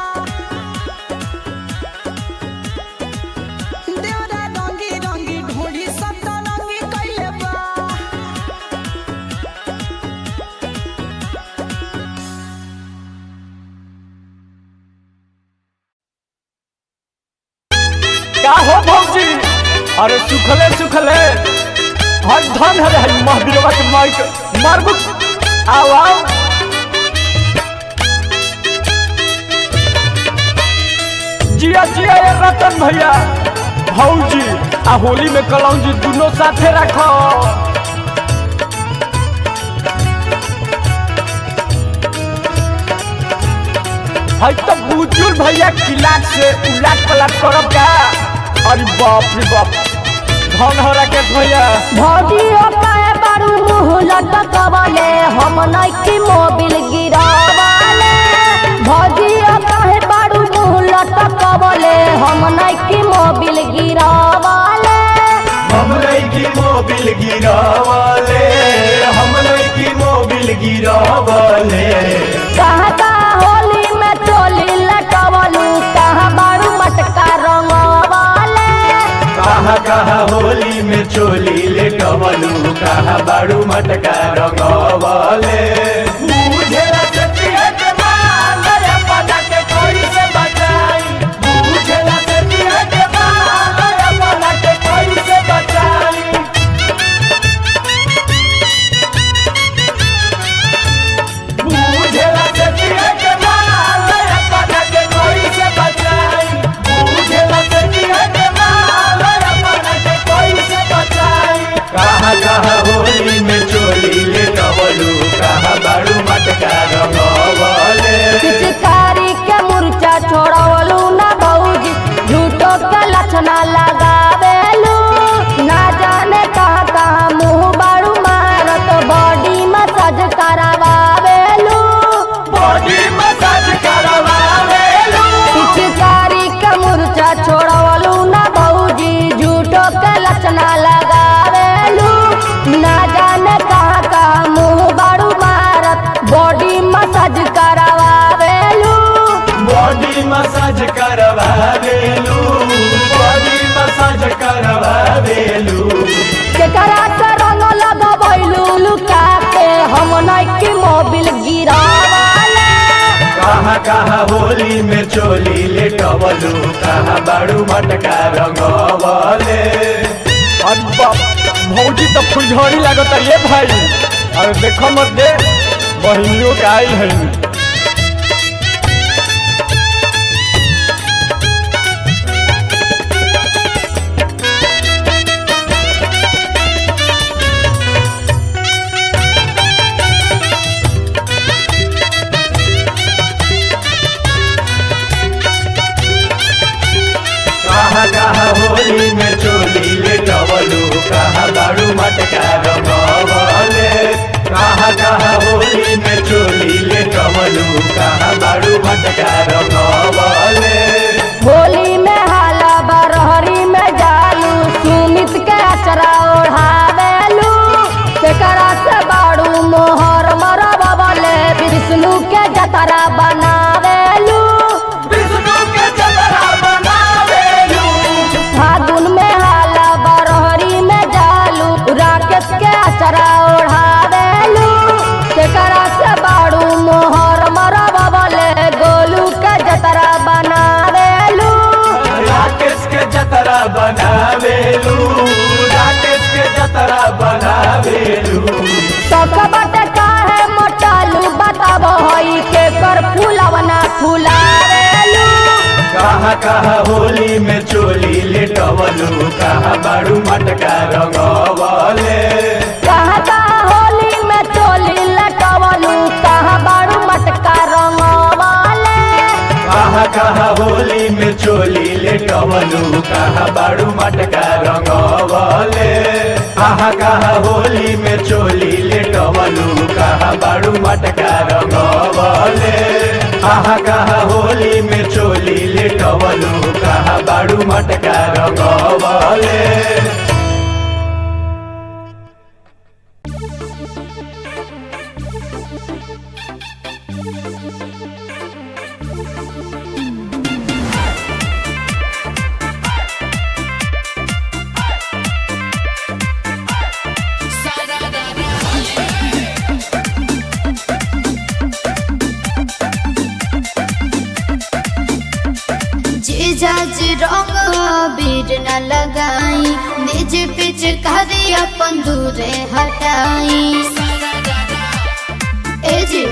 देवरा रंगी रंगी ढोढ़ी सतरंगी कैले बा। का हो भौजी? अरे सुखले सुखले हर धन हरे हई महावीरवा के माइक मारबु। आओ आओ जिया जिया ये रतन भैया भौजी आ होली में कलौजी दोनों साथे रखो। हई तो बुजुल भैया किलाट से उलाट पलाट करब का। अरे बाप रे बाप, धन हो राकेश भैया। भौजियो काहे बारू मुँह लटकवले, हम नइखी मोबिल गिरावले। भौजियो काहे बारू मुँह लटकवले, हम नइखी मोबिल गिरावले। हम लईकी मोबिल गिरावले, हम लईकी मोबिल गिरावले। कहाँ कहाँ होली में चोली लटकवलू, कहाँ बारू मटका रंगवले। कहाँ कहाँ होली में चोली लेटवलू, कहाँ बाड़ू मटका रंगवले। बुझेला से पिए के माल अपना के कोई से बचाई। बुझेला से पिए के माल अपना के कोई से बचाई। बुझेला से पिए के माल अपना के कोई से बचाई। बुझेला से पिए के माल अपना के कोई से बचाई। कहाँ कहाँ होली में चोली लेटवलू, कहाँ बाड़ू मटका रंगवले। पिचकारी के मुरचा छोड़वलू ना भौजी, झूठो के लक्षणा लगावेलू। ना जाने कहाँ कहाँ मुँह बारू मारत, बॉडी मसाज करावेलू। बॉडी मसाज करवावेलू। पिचकारी के मुरचा छोड़वलू ना भौजी, झूठो के लक्षणा लगावेलू। ना जाने कहाँ कहाँ मुँह बारू मारत, बॉडी मसाज करावेलू। बॉडी मसाज करवावेलू, बॉडी मसाज करवावेलू। केकरा से रंग लगबैलू लुका के, हम नइखी मोबिल गिरावले। कहाँ कहाँ होली में चोली लेटवलू, कहाँ बाड़ू मटका रंगवले। अरे बाप, भौजी तो फुलझड़ी लागत ये भाई। अरे देखो मत दे बहिनियों के आइल है। कहाँ कहाँ होली में चोली लेटवलू, कहाँ बाड़ू मटका रंगवले। कहाँ कहाँ होली में चोली लेटवलू, कहाँ बाड़ू मटका रंगवले। होली में हाला बरहरी में जालू, सुमित के अचरा ओढ़ावेलू। केकरा से बाड़ू मोहर मरबले, विष्णु के जतरा बनावेलू। हई के कर फूलवना फुलावेलू। कहा कहा होली में चोली लेटवलू, कहा बाड़ू मटका रंगवले। कहाँ कहाँ होली में चोली लटवलू, कहाँ बारू मटका रंगवाले। कहा कहा होली में चोली लेटवलू, कहा बाड़ू मटका रंगवले। कहा कहा होली में चोली लेटवलू, कहा बाड़ू मटका रंगवले। कहा कहा होली में चोली लेटवलू, कहा बाड़ू मटका रंगवले। जीजा जी रंग अबीर न लगाई, निज पिचकारी अपन दूरे हटाई। ए जी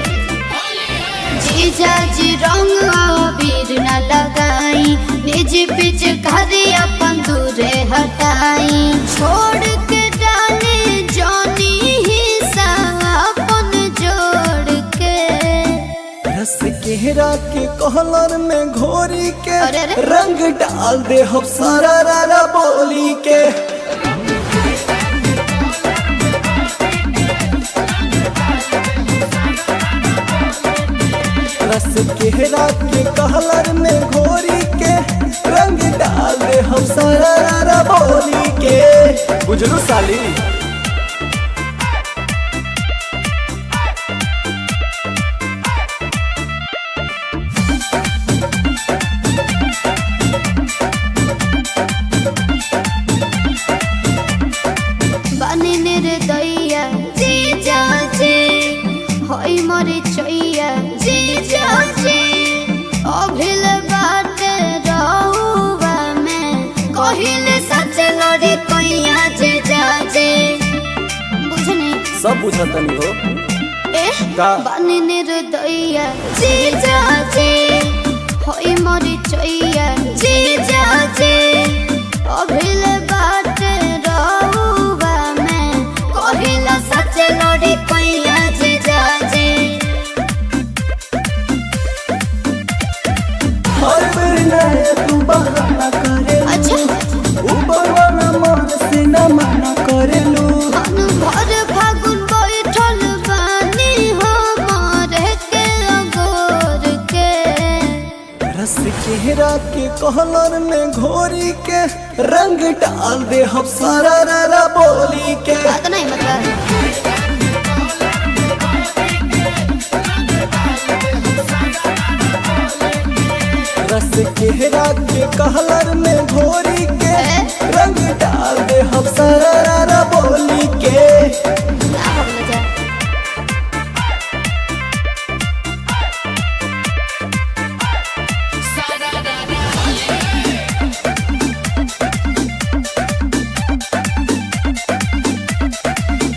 जीजा जी रंग अबीर न लगाई, निज पिचकारी अपन दूरे हटाई। छोड़ के डाले जानी हिस्सा अपन जोड़ के। रस केहरा के कहलर में घोरी के अरे अरे। रंग डाल दे हम सारा रारा बोली के। रस केहरा के कहलर में घोरी के रंग डाल दे हम सारा रारा बोली के। बुझलू साली। बने निर्दया जी जाजे होई मोरे चैया जी जाजे। अभिल बाट रहुआ में कहिल सच लड़ी कैया जी जाजे। बुझनी सब बुझतनी हो। ए का? बने निर्दया जी जाजे होई मोरे चैया जी जाजे। अभिल बाट रहुआ में कहिल सच लड़ी कैया जी जाजे। हर बेर नया तू बहाना करेलू। अच्छा। ऊपर वाला मन से न मना करेलू। मन भर फागुन बैठल बानी हो मारे के अगोर के। रस केहरा के कहलर में घोरी के रंग डाल दे हम सारा रारा बोली के। बात नहीं मतलब। रस केहरा के कहलर में घोरी के रंग डाल दे हम सारा रारा बोली के। ना भगल जा।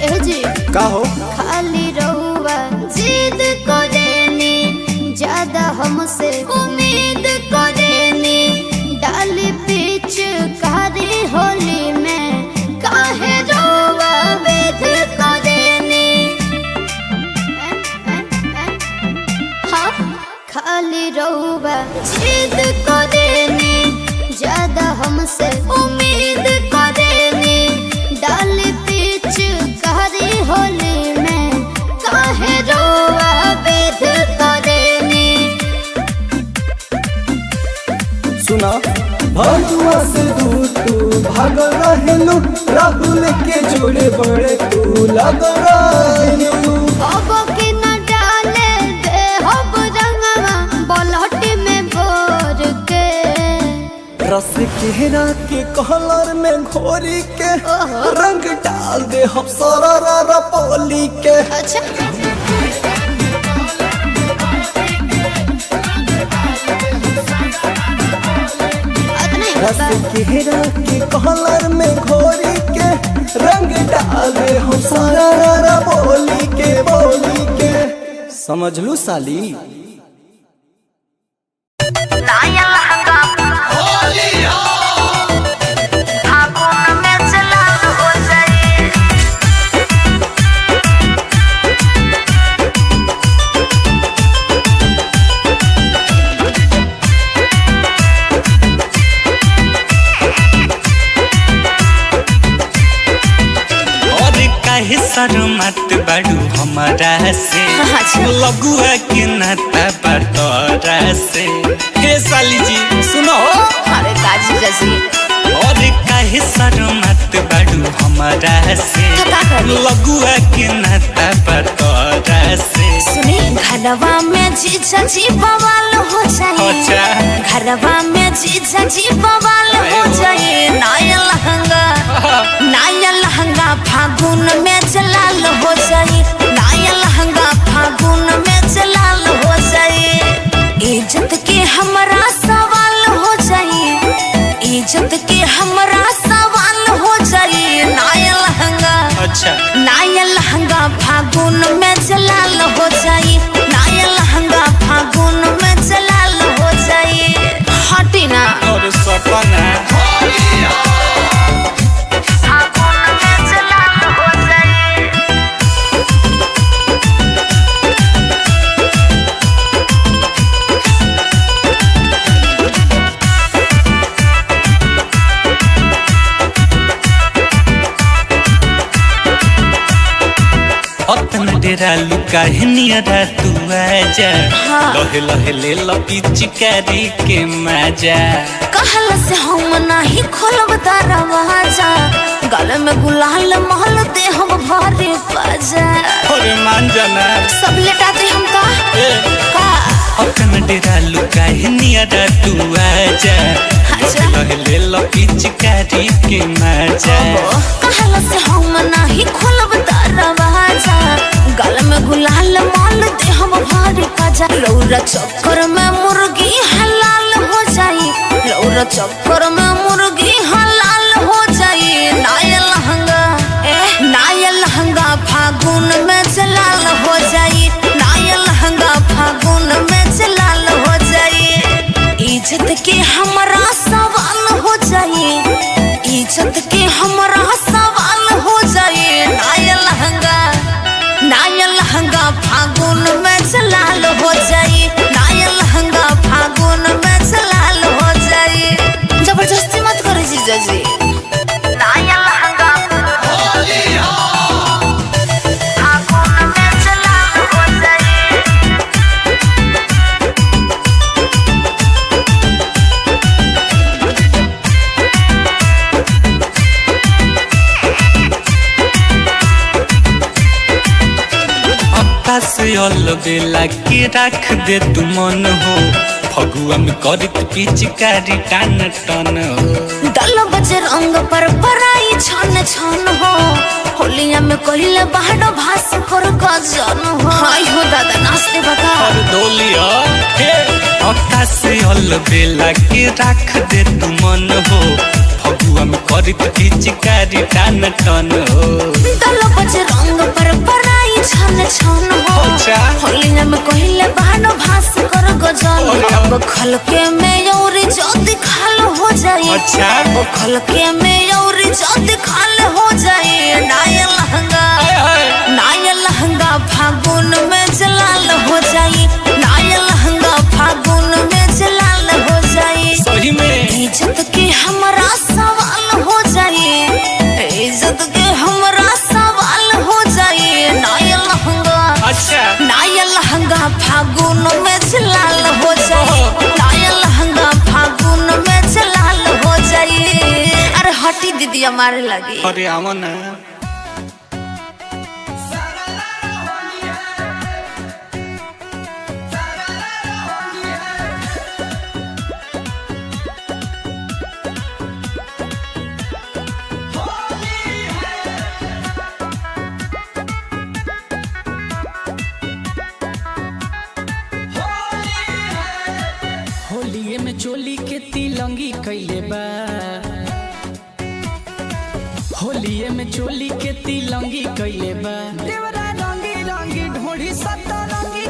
ए जी का हो? खाली रहुआ जिद करेनी, ज्यादा हमसे उम्मीद करेनी। डाली पीछ कारी होली में काहे रोवा वेद करेनी। हाँ खाली रहुआ जिद करेनी, ज्यादा हमसे उम्मीद करेनी। डाली पीछ कारी होली में काहे रोवा वेद करेनी। सुना भजुआ से दूर तू भागल रहेलू, राहुल के जोड़े बड़े तू लगल रहेलू। अब के न डाले दे हब रंगवा बलहटी में बोर के। रस केहरा के कहलर में घोरी के रंग डाल दे हम सारा रारा बोली के। अच्छा। रस केहरा के कहलर में घोरी के रंग डाल दे हम सारा रारा बोली के बोली के। समझलू साली। नया लहंगा फागुन में जलाल हो जाए। और काहे शर्मात बाड़ू हमारा से, अच्छा। लगुआ के नाता बतरा से। हे साली जी सुनो। अरे का जीजा जी? और काहे शर्मात बाड़ू हमारा से, तो का करी? लगुआ के नाता बतरा से। सुनी, घरवा में जीजा जी बवाल हो जाए। अच्छा। घरवा में जीजा जी बवाल हो जाए। नया लहंगा, नया लहंगा फागुन में जलाल हो जाए। नया लहंगा फागुन में जलाल हो जाए। इज्जत के हमरा सवाल हो जाए। इज्जत के हमरा सवाल हो जाए। नया लहंगा, अच्छा। नया लहंगा फागुन में जलाल हो जाए। नया लहंगा फागुन में जलाल हो जाए। हटी ना। और सपना फागुन में जलाल हो जाए। अतन डेरा लुका नियरा तू आजा, हाँ। लहे लहे ले लपिचकारी के मजा। कहल से हम नाही खोलब दरवाजा, गले में गुलाल महल दे हम भरे बाजा। अरे मान जाना। सब लेटा दे हम का ए। का। अतन डेरा लुका नियरा तू आजा, अच्छा। लहे लहे ले लपिचकारी के मजा। कहल से हम नाही खोलब दरवाजा, गल में गुलाल माल दे हम भरे बाजा। रौरा चक्कर में मुर्गी हलाल हो जाई। रौरा चक्कर में मुर्गी हलाल हो जाई। नया लहंगा, नया लहंगा फागुन में जलाल हो जाई। नया लहंगा फागुन में जलाल हो जाई। इज्जत के हमरा सवाल हो जाई। इज्जत के हमरा सवाल हो जाए। नया लहंगा, नया लहंगा फागुन में जलाल हो जाए। नया लहंगा फागुन में जलाल हो जाए। जबरदस्ती मत करो जीजा जी। नया लहंगा फागुन में जलाल हो जाए। अक्का से अलबेला के राख दे तू मन हो, फगुआ में करत पिचकारी टान टन हो। दल बजरंग पर पराई छन छन हो, होलिया में कहिले बाहर भास कर गजन हो। हाय हो दादा, नाचते बता। और डोलिया हे अक्का से अलबेला के राख दे तू मन हो, फगुआ में करत पिचकारी टान टन हो। दल बजरंग पर पराई छन छन हो, अच्छा। होलिया में कहिले बाहर भास कर गजन अरे। अब खलके में और जद खाल हो जाए। अच्छा। अब खलके में और जद खाल हो जाए। नया लहंगा, हाय हाय। नया लहंगा फागुन में जलाल हो जाए। नया लहंगा फागुन में जलाल हो जाए। सही में। इज्जत के हमरा सवाल हो जाए। इज्जत के हमरा सवाल हो जाए। नया लहंगा, अच्छा। नया लहंगा फागुन में जलाल हो जाए। नया लहंगा फागुन में जलाल हो जाए। अरे हटी दीदी हमारे लगे। अरे आवा ना। होलिये में चोली के तिलंगी कैले बा, होलिये में चोली के तिलंगी कैले बा। देवरा रंगी रंगी ढोढ़ी सतरंगी।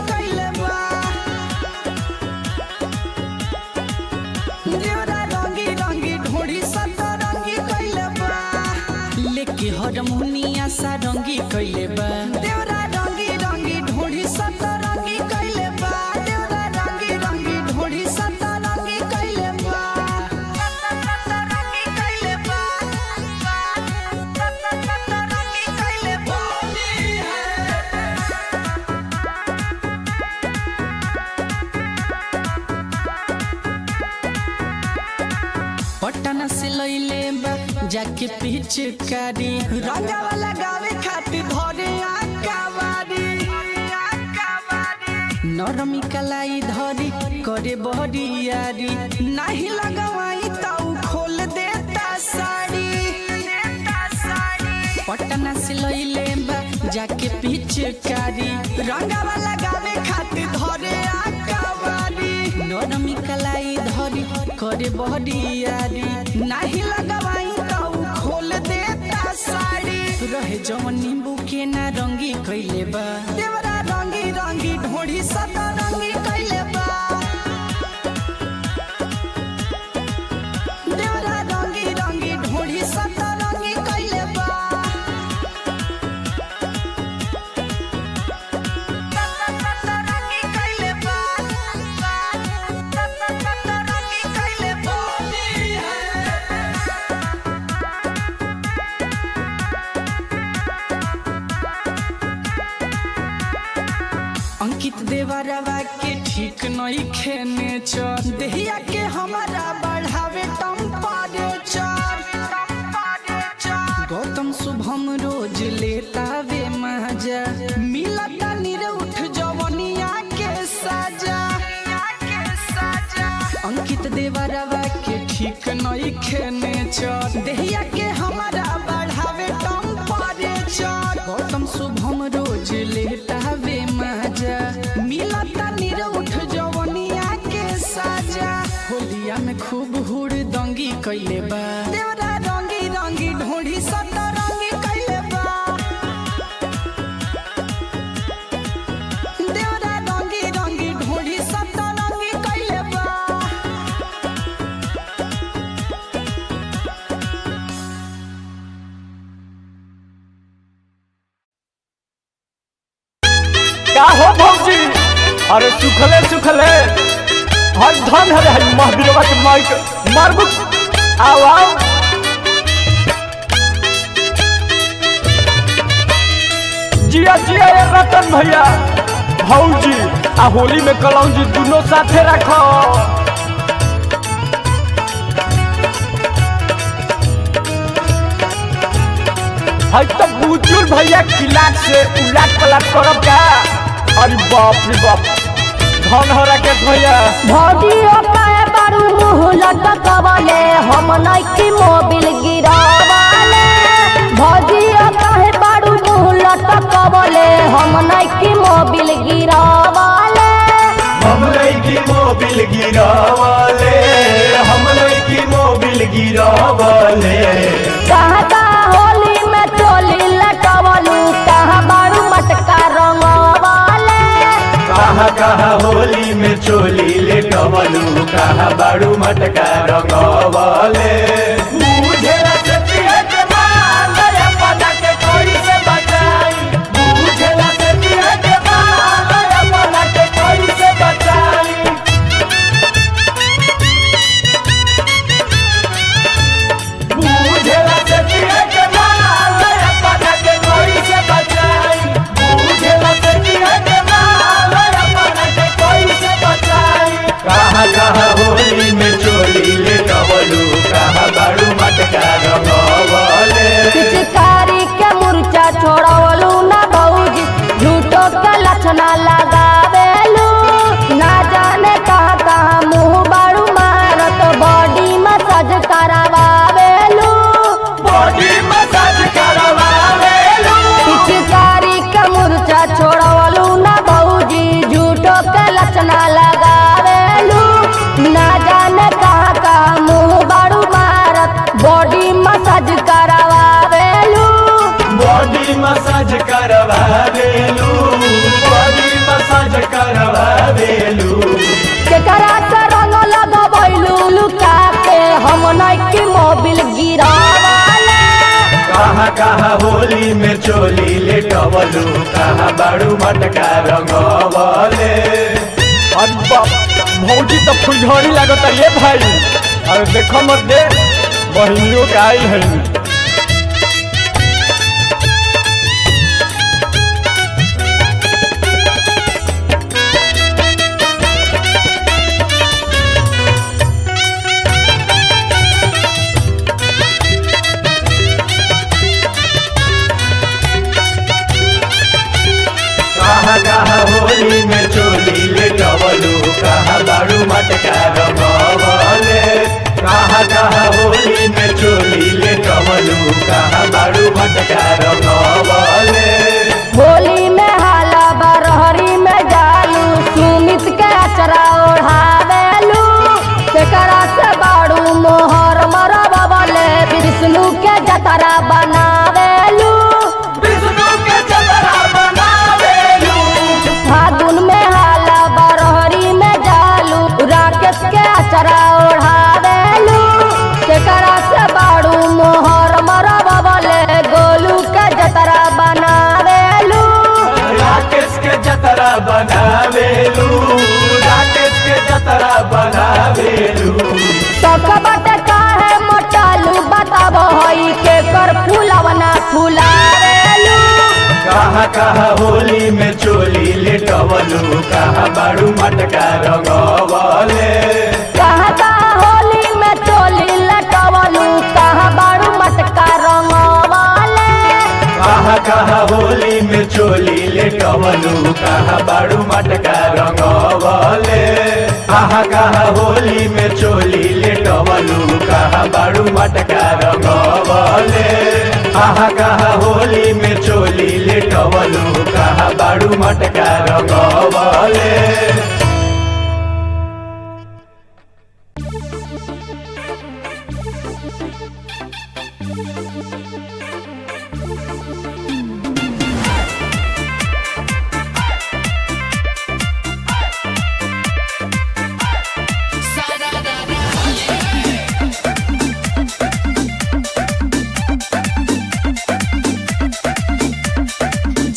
पटना से लैले बा जाके पिचकारी रंगावा लगावे खातिर धरे आकावारी। नरमी कलाई धरी करे बहरियारी, नाही लगवाई ताऊ खोल देता साड़ी। पटना से लैले बा जाके पिचकारी रंगावा लगावे खातिर धरे आकावारी। नरमी कलाई धरी करे बहरियारी, नाही लगवाई ताऊ खोल देता साड़ी। रहे जवन नींबू के ना रंगी कैले बा, देवरा रंगी रंगी ढोढ़ी सदा रंगी कैले बा। देवरा रंगी रंगी ढोढ़ी सदा रंगी कैले बा। रंगी कैले बा। रंगी कैले बा। अंकित देवरवा के ठीक नहीं खेने चल, देहिया के हमारा बढ़ावे टेम्परेचर। गौतम शुभम रोज लेता वे मजा, मिलता निरउठ जवनिया के साजा। अंकित देवरवा के ठीक नहीं खेने चल, देहिया के हमारा बढ़ावे टेम्परेचर। गौतम शुभम रोज लेता वे मजा, मिलता निरउठ जवनिया के साजा। होलिया में खूब हुड़ दंगी कैले बा, देवरा रंगी रंगी ढोढ़ी सदा रंगी कैले बा। देवरा रंगी रंगी ढोढ़ी सदा रंगी कैले बा। का हो भौजी? अरे सुखले सुखले हर धन हरे हर महावीरवा के माइक मारबु। आओ आओ जिया जिया ये रतन भैया भौजी आ होली में कलौजी दोनों साथे रखो। हई तो बुजुर्ग भैया किलाक से उलाट पलाट करब का? अरे बाप रे बाप, धन हो राकेश भैया। भौजियो काहे बारू मुँह लटकवले, हम नइखी मोबिल गिरावले। भौजियो काहे बारू मुँह लटकवले, हम नइखी मोबिल गिरावले। हम लईकी मोबिल गिरावले, हम लईकी मोबिल गिरावले। कहाँ कहाँ होली में चोली लटवलू, कहाँ बारू मटका रंगवले। कहाँ कहाँ होली में चोली लेटवलू, कहाँ बाड़ू मटका रंगवले। बुझेला से पिए के माल अपना के कोई से बचाई। बुझेला से पिए के माल अपना के कोई से बचाई। बुझेला से पिए के माल अपना के कोई से बचाई। बुझेला से पिए के माल अपना के कोई से बचाई। कहाँ कहाँ होली में चोली लेटवलू, कहाँ बाड़ू मटका रंगवले। पिचकारी के मुरचा छोड़वलू ना भौजी, झूठो के लक्षणा लगावेलू। ना जाने कहाँ कहाँ मुँह बारू मारत, बॉडी मसाज करावेलू। बॉडी मसाज करवावेलू। पिचकारी के मुरचा छोड़वलू ना भौजी, झूठो के लक्षणा लगावेलू। ना जाने कहाँ कहाँ मुँह बारू मारत, बॉडी मसाज करावेलू। बॉडी मसाज करवावेलू, बॉडी मसाज करवावेलू। केकरा से रंग लगबैलू लुका के, हम नइखी मोबिल गिरावले। कहाँ कहाँ होली में चोली लेटवलू, कहाँ बाड़ू मटका रंगवले। अरे बाप, भौजी तो फुलझड़ी लागत ये भाई। अरे देखो मत दे बहिनियों के आइल है। मटका रंगवले। होली में हाला बरहरी में जालू, सुमित के अचरा ओढ़ावेलू, केकरा से बाड़ू मोहर मरबले, विष्णु के जतरा बनावेलू। विष्णु के जतरा बनावेलू। फागुन में हाला बरहरी में जालू, राकेश के अचरा ओढ़ावेलू, केकरा से बाड़ू मोहर मरबले, गोलू के जतरा बनावेलू। राकेश के जतरा बनावेलू, राकेश के जतरा बनावेलू। सकबट काहे मोटालू बताबो हई के कर फूलवना फुलावेलू। कहाँ कहाँ होली में चोली लेटवलू, कहाँ बाड़ू मटका रंगवले। कहाँ कहाँ होली में चोली लटवलू, कहाँ बाड़ू मटका रंगवाले। कहाँ कहाँ होली में चोली लेटवलू, कहाँ बाड़ू मटका रंगवले। कहाँ कहाँ होली में चोली लेटवलू, कहाँ बाड़ू मटका रंगवले। कहाँ कहाँ होली में चोली लेटवलू, कहाँ बाड़ू मटका रंगवले।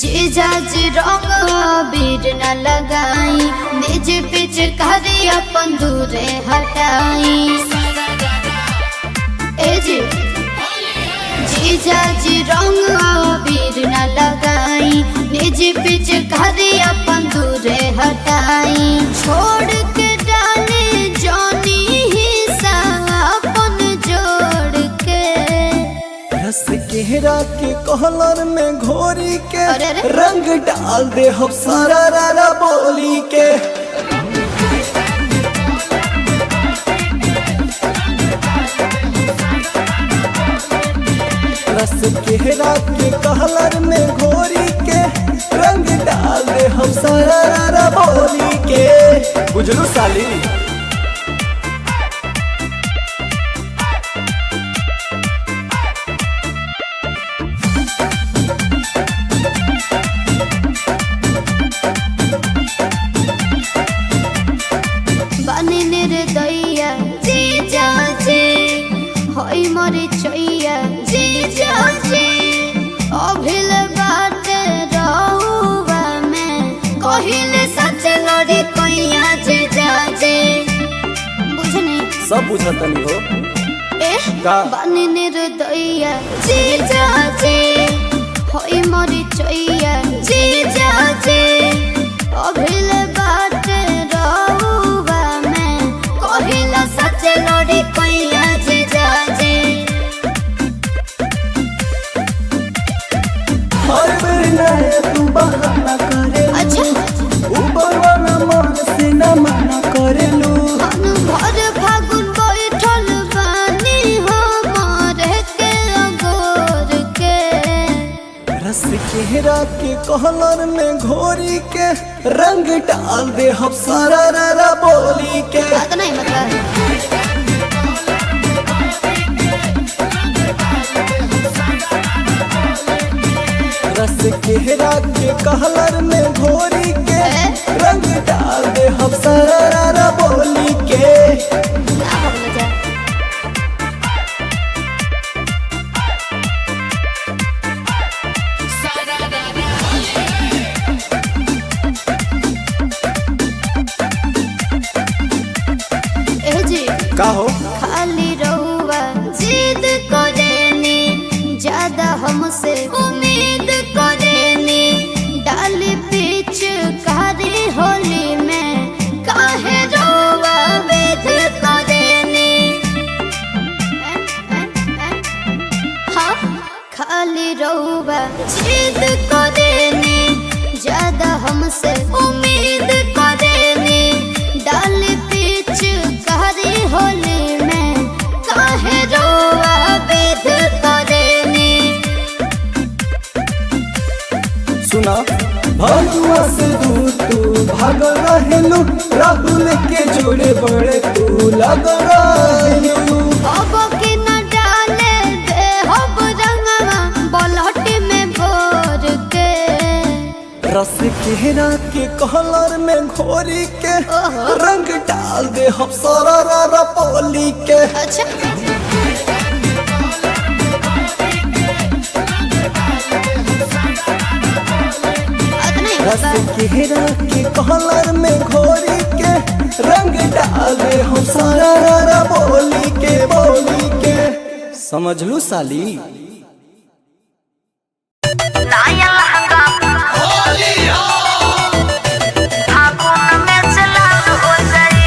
जीजा जी रंग अबीर न लगाई, निज पिचकारी अपन दूरे हटाई। ए जी जीजा जी रंग अबीर न लगाई, निज पिचकारी अपन दूरे हटाई। छोड़ के डाले जानी हिस्सा अपन जोड़ के। रस केहरा के कहलर में घोरी के अरे अरे। रंग डाल दे हम सारा रारा बोली के। रस केहरा के कहलर में घोरी के रंग डाल दे हम सारा रारा बोली के। बुझलू साली। बने निर्दया जी जाजे होई मोरे चैया जी जाजे अभिल बात रहुआ में कहिले सच लड़ी कैया जी जाजे बुझनी सब बुझतनी हो। ए का? बने निर्दया जी जाजे होई मोरे चैया जी जाजे अभिल बात रहुआ में कहिला सच लड़ी कैया जी जाजे। हर बेर नया तू बहाना करेलू। अच्छा। ऊपर वाला मन से न मना करेलू। मन भर फागुन बैठल बानी हमारे के अगोर के। रस केहरा के कहलर में घोरी के रंग डाल दे हम सारा रारा बोली के। बात नहीं मतलब रस केहरा के कहलर में घोरी के रंग डाल दे हम सारा रारा बोली के। ना भगलो जा। ए जी का हो? खाली रहुआ जिद करेनी, ज्यादा हमसे उम्मीद करेनी, डाल पीछ कारी होली में काहे रहुआ वेद करेनी। हाँ खाली रहुआ जिद करेनी, ज्यादा हमसे उम्मीद करेनी, डाल पीछ कारी होली में काहे रोआ बेद करेनी। सुना, भगुआ से दूर तू भागल रहेलू, राहुल के जोड़े बड़े तू लगल रहेलू। अब के न डाले दे हब रंगवा बलहट में भोर के। रस केहरा के कलर में घोरी के रंग डाल दे हम सारा रा पोली के। अच्छा रस केहरा के कलर में घोरी के रंग डाल दे हम सारा रा बोली के, बोली के। समझ लू साली। नया लहंगा फागुन में जलाल हो जाए।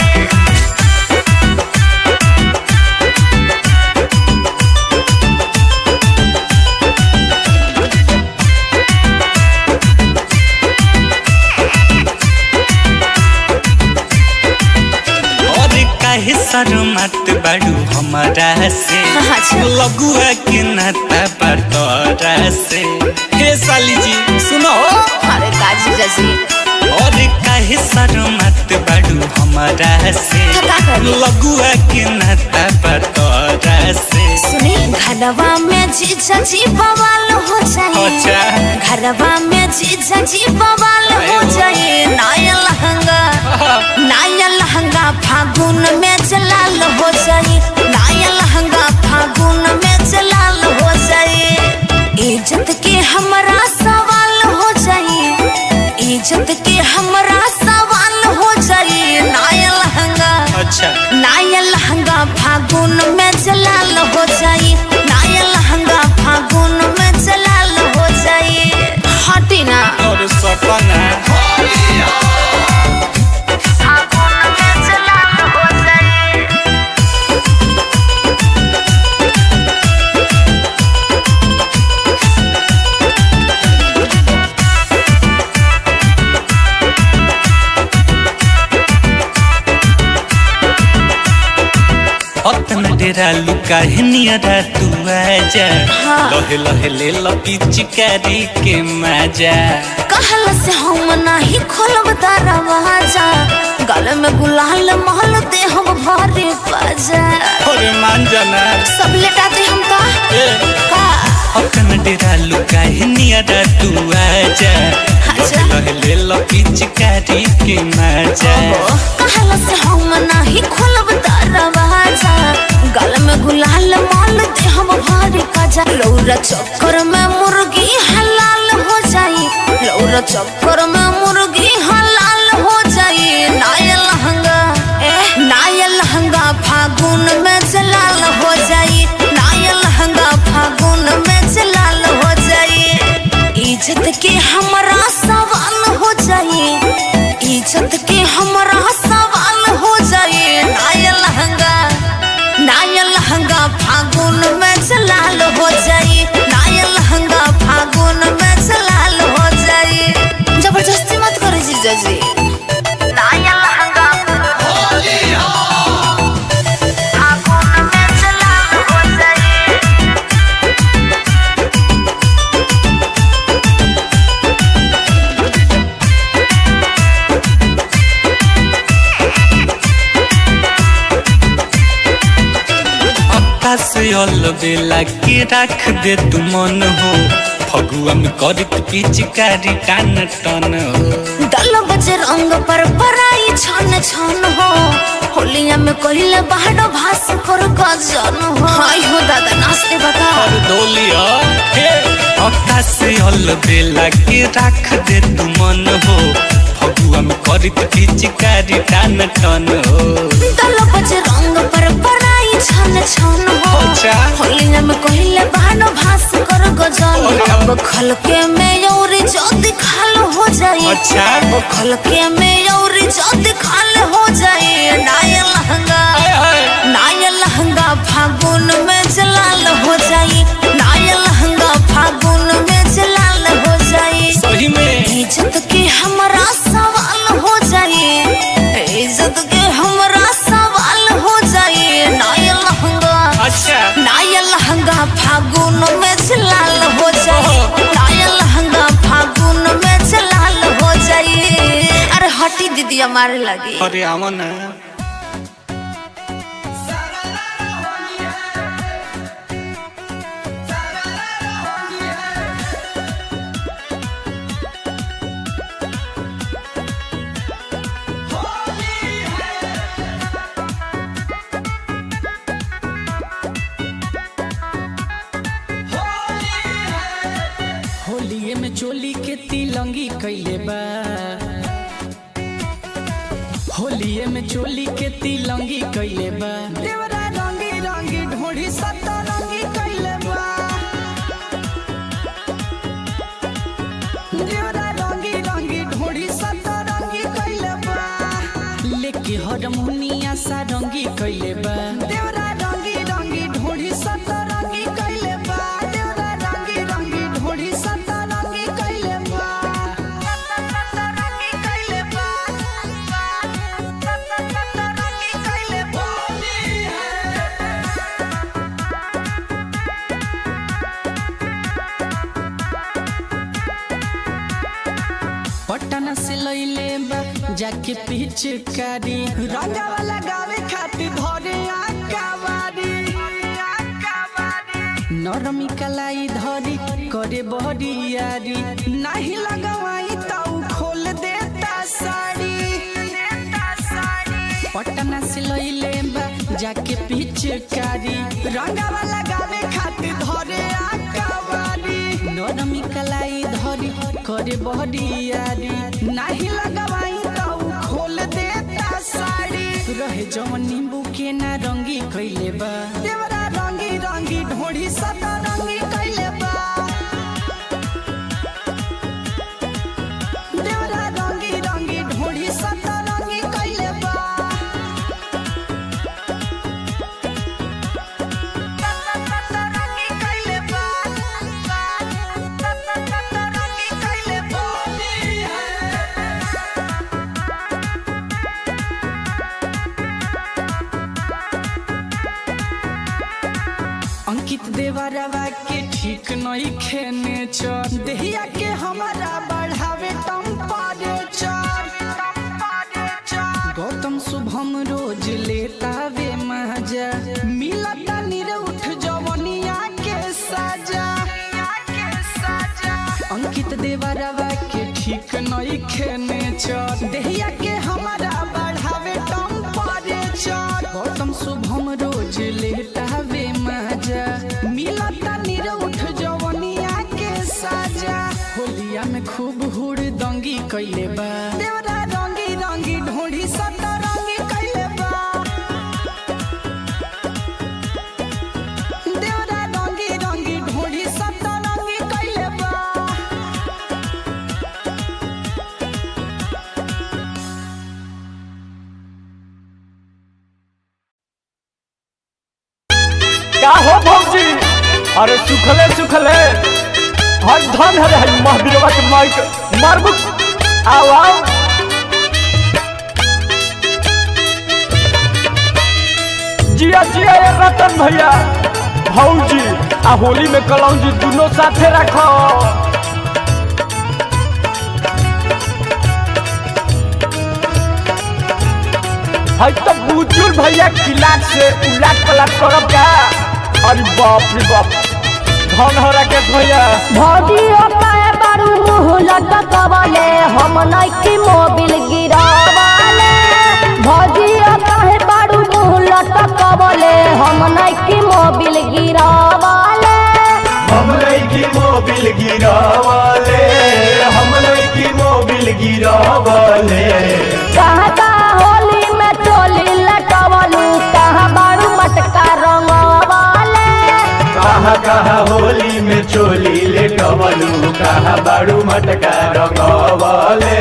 और काहे शर्मात बाड़ू हमारा से, अच्छा। लगुआ के नाता पर तोरा से। हे साली जी सुनो। अरे का जीजा जी, और काहे शर्मात बाड़ू हमारा से, तो का करी? लगुआ के नाता पर तोरा से। सुनी, घरवा में जीजा जी बवाल हो जाए। अच्छा। घरवा में जीजा जी बवाल हो जाए। नया लहंगा, नया लहंगा फागुन में जलाल हो जाए। नया लहंगा फागुन में जलाल हो जाए। इज्जत के हमरा सवाल हो जाए, इज्जत के हमरा सवाल हो जाए। नया लहंगा, अच्छा। नया लहंगा फागुन में जलाल हो जाए। नया लहंगा फागुन में जलाल हो जाए। हटी ना। और सपना फागुन में जलाल हो जाए। अतन डेरा लुका नियरा तू आजा, लहे लहे ले लपिचकारी के मजा। कहल से हम नाही खोलब दरवाजा, गल में गुलाल महल दे हम भरे बाजा। और मान जाना। सब लेटा दे हम का ए। का अतन डेरा लुका नियरा तू आजा, अच्छा। लहे लहे ले लपिचकारी के मजा। कहल से हम नाही खोलब दरवाजा, गल में गुलाल माल दे हम भरे काजा। लौरा चक्कर में मुर्गी हलाल हो जाई, लौरा चक्कर में मुर्गी हलाल हो जाई। नया लहंगा, नया लहंगा फागुन में जलाल हो जाई। नया लहंगा फागुन में जलाल हो जाई। इज्जत के हमरा सवाल हो जाई, इज्जत के हमरा सवाल हो जाए। नया लहंगा, नया लहंगा फागुन में जलाल हो जाए। नया लहंगा फागुन में जलाल हो जाए। जबरदस्ती मत करो जीजा जी। नया लहंगा फागुन में जलाल हो जाए। आकाश बेला के राख दे तू मन हो, फगुआ में करत पिचकारी टान टन हो। दल बज रंग पर पराई छन छन हो, होलिया में कहिले बाहर भास पर गजन हो। हाय हो दादा नाचते बता। और डोलिया हे आकाश बेला के राख दे तू मन हो, फगुआ में करत पिचकारी टान टन हो। दल बज रंग पर पराई छन छन हो, अच्छा। होलिया में कहिले बाहर भास कर गजन अरे। अब खलके में और जद खाल हो जाए। अच्छा। अब खलके में और जद खाल हो जाए। नया लहंगा, नया लहंगा फागुन में जलाल हो जाए। नया लहंगा फागुन में जलाल हो जाए। सही में। इज्जत के हमरा सवाल हो जाए, इज्जत के हमरा सवाल हो जाए। नया लहंगा, अच्छा। नया लहंगा फागुन में जलाल हो जाए। नया लहंगा फागुन में मारे लगी। अरे आवा ना। होलिये में चोली के तिलंगी कैले बा, होलिये में चोली के तिलंगी कैले बा। देवरा रंगी रंगी ढोढ़ी सतरंगी कैले बा, देवरा रंगी रंगी ढोढ़ी सतरंगी कैले बा। लेके हरमुनिया सारंगी कैले बा, देवरा रंगी रंगी ढोढ़ी सतरंगी कैले बा। देवरा रंगी रंगी ढोढ़ी सतरंगी कैले बा, सतरंगी कैले बा, सतरंगी कैले बा। पटना से लैले बा जाके पिचकारी, रंगावा लगावे खातिर धरे आकावारी। नरमी कलाई धरी करे बहरियारी, नाही लगवाई त उ खोल देता साड़ी। पटना से लैले बा जाके पिचकारी, रंगावा लगावे खातिर धरे आकावारी। नरमी कलाई धरी करे बहरियारी, नाही लगवाई त उ खोल देता साड़ी। रहे जवन नींबू के ना रंगी कैले बा, देवरा रंगी रंगी ढोढ़ी सतरंगी कैले बा। देवरा रंगी रंगी ढोढ़ी सतरंगी कैले बा, सतरंगी कैले बा, सतरंगी कैले बा। अंकित देवरवा के ठीक नहीं खेने चर, देहिया के हमारा बढ़ावे टेम्परेचर। गौतम शुभम रोज लेता वे मजा, मिलता निरउठ जवनिया के साजा। अंकित देवरवा के ठीक नहीं खेने चर, देहिया के हमारा बढ़ावे टेम्परेचर। गौतम शुभम रोज लेता वे मजा, मिलता निरउठ जवनिया के साजा। होलिया में खूब हुड़ दंगी कैले बा, देवरा रंगी रंगी ढोढ़ी सतरंगी कैले बा। देवरा रंगी रंगी ढोढ़ी सतरंगी कैले बा। का हो भौजी? अरे सुखले सुखले हर धन हरे हर महावीरवा के माइक मारबुक। आओ आओ जिया जिया ये रतन भैया भौजी आ होली में कलौजी दोनों साथे रखो। है तो बुजुर्ग भैया किलाक से उलाट पलाट करब का? अरे बाप रे बाप, धन हो राकेश भैया। भौजियो काहे बारू मुँह लटकवले, हम नइखी मोबिल गिरावले। भौजियो काहे बारू मुँह लटकवले, हम नइखी मोबिल गिरावले। हम लईकी मोबिल गिरावले, हम लईकी मोबिल गिरावले। कहाँ कहाँ होली में चोली लटवलू, कहाँ बारू मटका रंगवले। कहाँ कहाँ होली में चोली लेटवलू, कहाँ बाड़ू मटका रंगवले।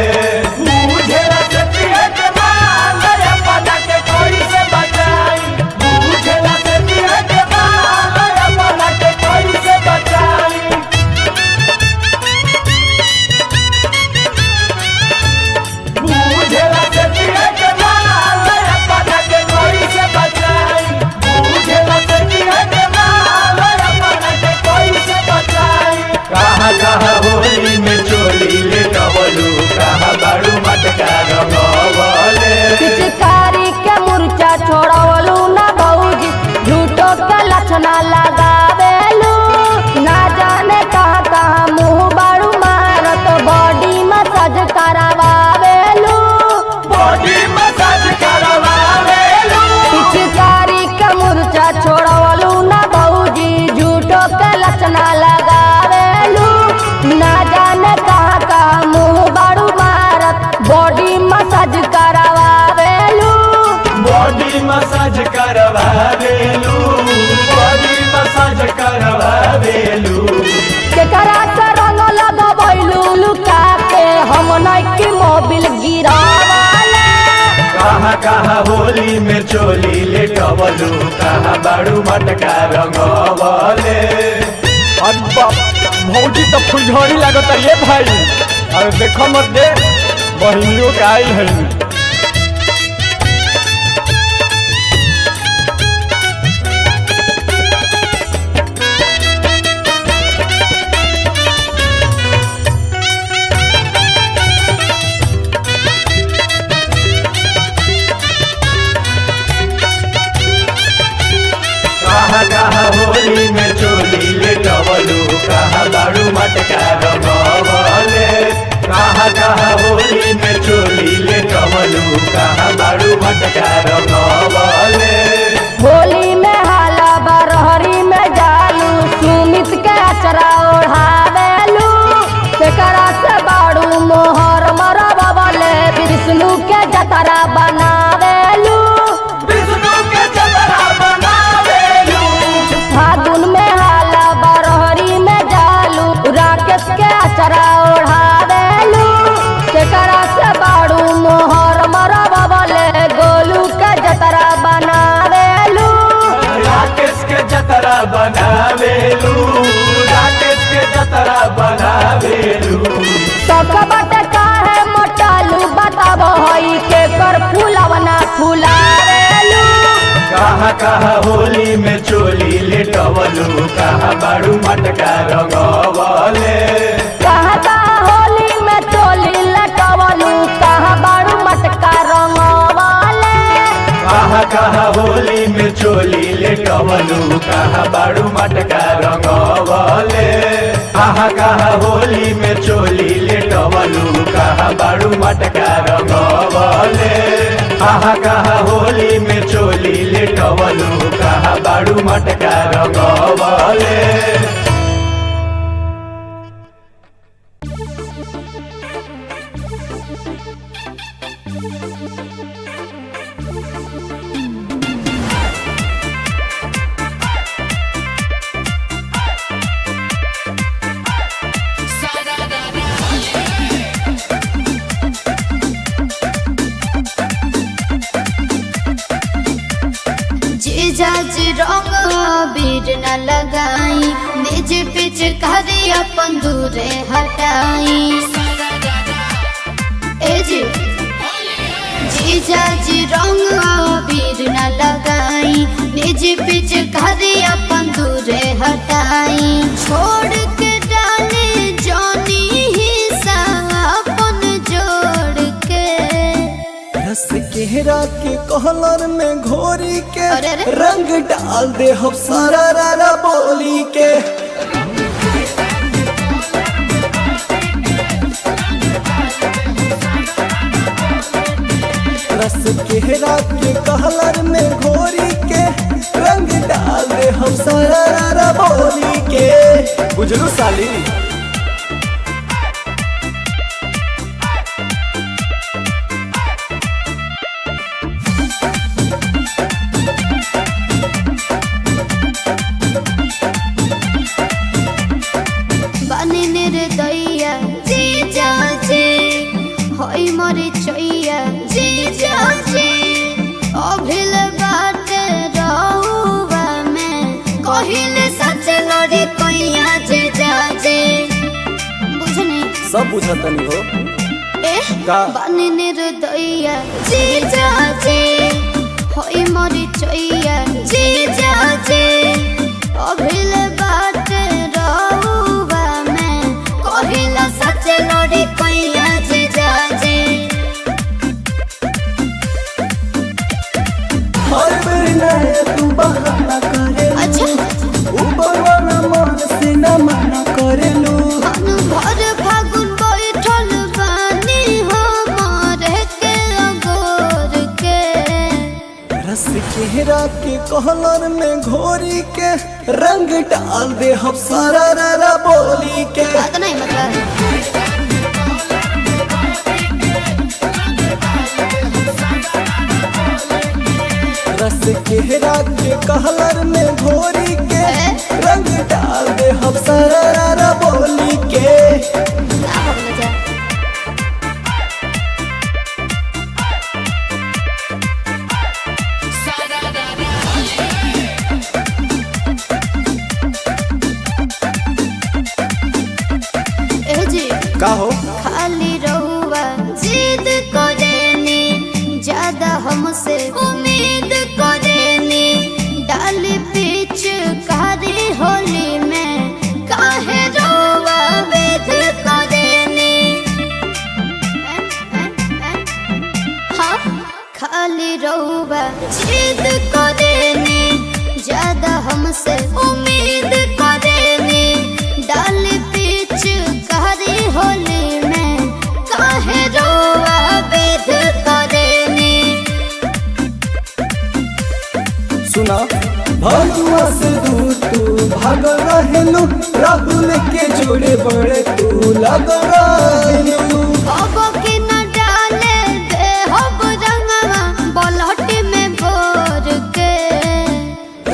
बुझेला से पिए के माल अपना के कोई से बचाई, बुझेला से पिए के माल अपना के कोई से बचाई। बुझेला से पिए के माल अपना के कोई से बचाई, बुझेला से पिए के माल अपना के कोई से बचाई। कहाँ कहाँ होली में चोली लेटवलू, कहाँ बाड़ू लगावेलू। ना जाने कहाँ कहाँ मुँह बाड़ू मारत बॉडी मसाज करावेलू। बॉडी मसाज करवावेलू। पिचकारी के मुरचा छोड़वलू ना भौजी झूठो के लचना लगावेलू। ना जाने कहाँ कहाँ मुँह बाड़ू मारत बॉडी मसाज करावेलू। बॉडी मसाज करवावेलू, बॉडी मसाज करवावेलू। केकरा से रंग लगबैलू लुका के हम नइकी मोबिल गिरावाले। कहाँ कहाँ होली में चोली लेटवलू, कहाँ बाड़ू मटका रंगवले। अरे बाप, भौजी तो फुलझड़ी लागत ये भाई। अरे देखो मत दे, बहिनियों के आइल है। कहाँ कहाँ होली में चोली लेटवलू, कहाँ बाड़ू मटका रंगवले। कहाँ कहाँ होली में चोली लेटवलू, कहाँ बाड़ू मटका रंगवले। होली में हाला बरहरी में जालू सुमित के अचरा ओढ़ावेलू। केकरा से बाड़ू मोहर मरबले विष्णु के जतरा बनावेलू। विष्णु के जतरा बनावेलू। फागुन में हाला बरहरी में जालू राकेश के अचरा ओढ़ावेलू। केकरा से बाड़ू मोहर मरबले गोलू के जतरा बनावेलू। राकेश के जतरा बनावेलू, राकेश के जतरा बनावेलू। सकबट काहे मोटालू बताबो हई के कर फूलवना फुलावेलू। कहाँ कहाँ होली में चोली लेटवलू, कहाँ बाड़ू मटका रंगवले। कहाँ कहाँ होली में चोली लटवलू कहाँ बाड़ू मटका रंगवाले। कहाँ कहाँ होली में चोली लेटवलू, कहाँ बाड़ू मटका रंगवले। कहाँ कहाँ होली में चोली लेटवलू, कहाँ बाड़ू मटका रंगवले। कहाँ कहाँ होली में चोली लेटवलू, कहाँ बाड़ू मटका रंगवले। जीजा जी रंग अबीर न लगाई, निज पिचकारी अपन दूरे हटाई। ए जी जीजा जी रंग अबीर न लगाई, निज पिचकारी अपन दूरे हटाई। छोड़ के डाले जोनी हिस्सा अपन जोड़ के। रस केहरा के कहलर में घोरी के अरे अरे। रंग डाल दे हम सारा रारा बोली के। रस केहरा के कहलर में घोरी के रंग डाल दे हम सारा रारा बोली के। बुझलू साली। बने निर्दया जी जाजे होई मोरे चैया जी जाजे। अभिल बाट रहुआ में कहिले सच लड़ी कैया जे जाजे। बुझनी सब बुझतनी हो ए का? बने निर्दया जी जाजे होई मोरे चैया जी जाजे। अभिल बाट रहुआ में कहिला सच लड़ी कैया जे जाजे। हर बेर नया तू बहाना करे। अच्छा। के कलर में घोरी के रंग डाल दे हम सारा रा बोली के। अतना ही मतलब। रस केरा के कलर में घोरी के रंग डाल दे हम सारा रा बोली के। ना भगलो जा। ए जी। का हो? खाली रहुआ जिद करेनी, ज्यादा हमसे उम्मीद करेनी, डाल बीच कारी होली में काहे रहुआ वेद करेनी। हाँ, खाली रहुआ जिद करेनी, ज्यादा हमसे उम्मीद करेनी, डाल बीच कारी होली में काहे रोआ बेद करेनी। सुना, भगुआ से दूर तू भागल रहेलू, राहुल के जोड़े बड़े तू लागल रहेलू। अब के न डाले दे हब रंगवा बलहट में भोर के।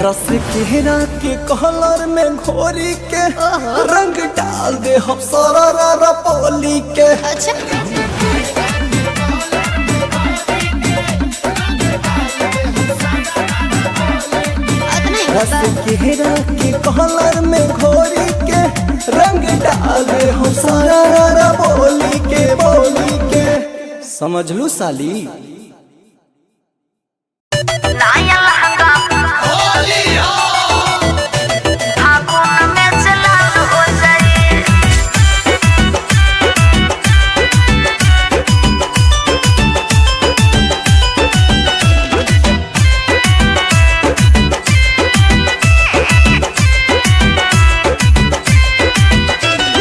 रस केरा के कलर में घोरी के रंग डाल दे हम सारा रा बोली के। अच्छा। अतना ही रस मतलब। केरा के कलर में घोरी के रंग डाल दे हम सारा रा बोली के, बोली के। समझ लू साली। नया लहंगा फागुन में जलाल हो जाए।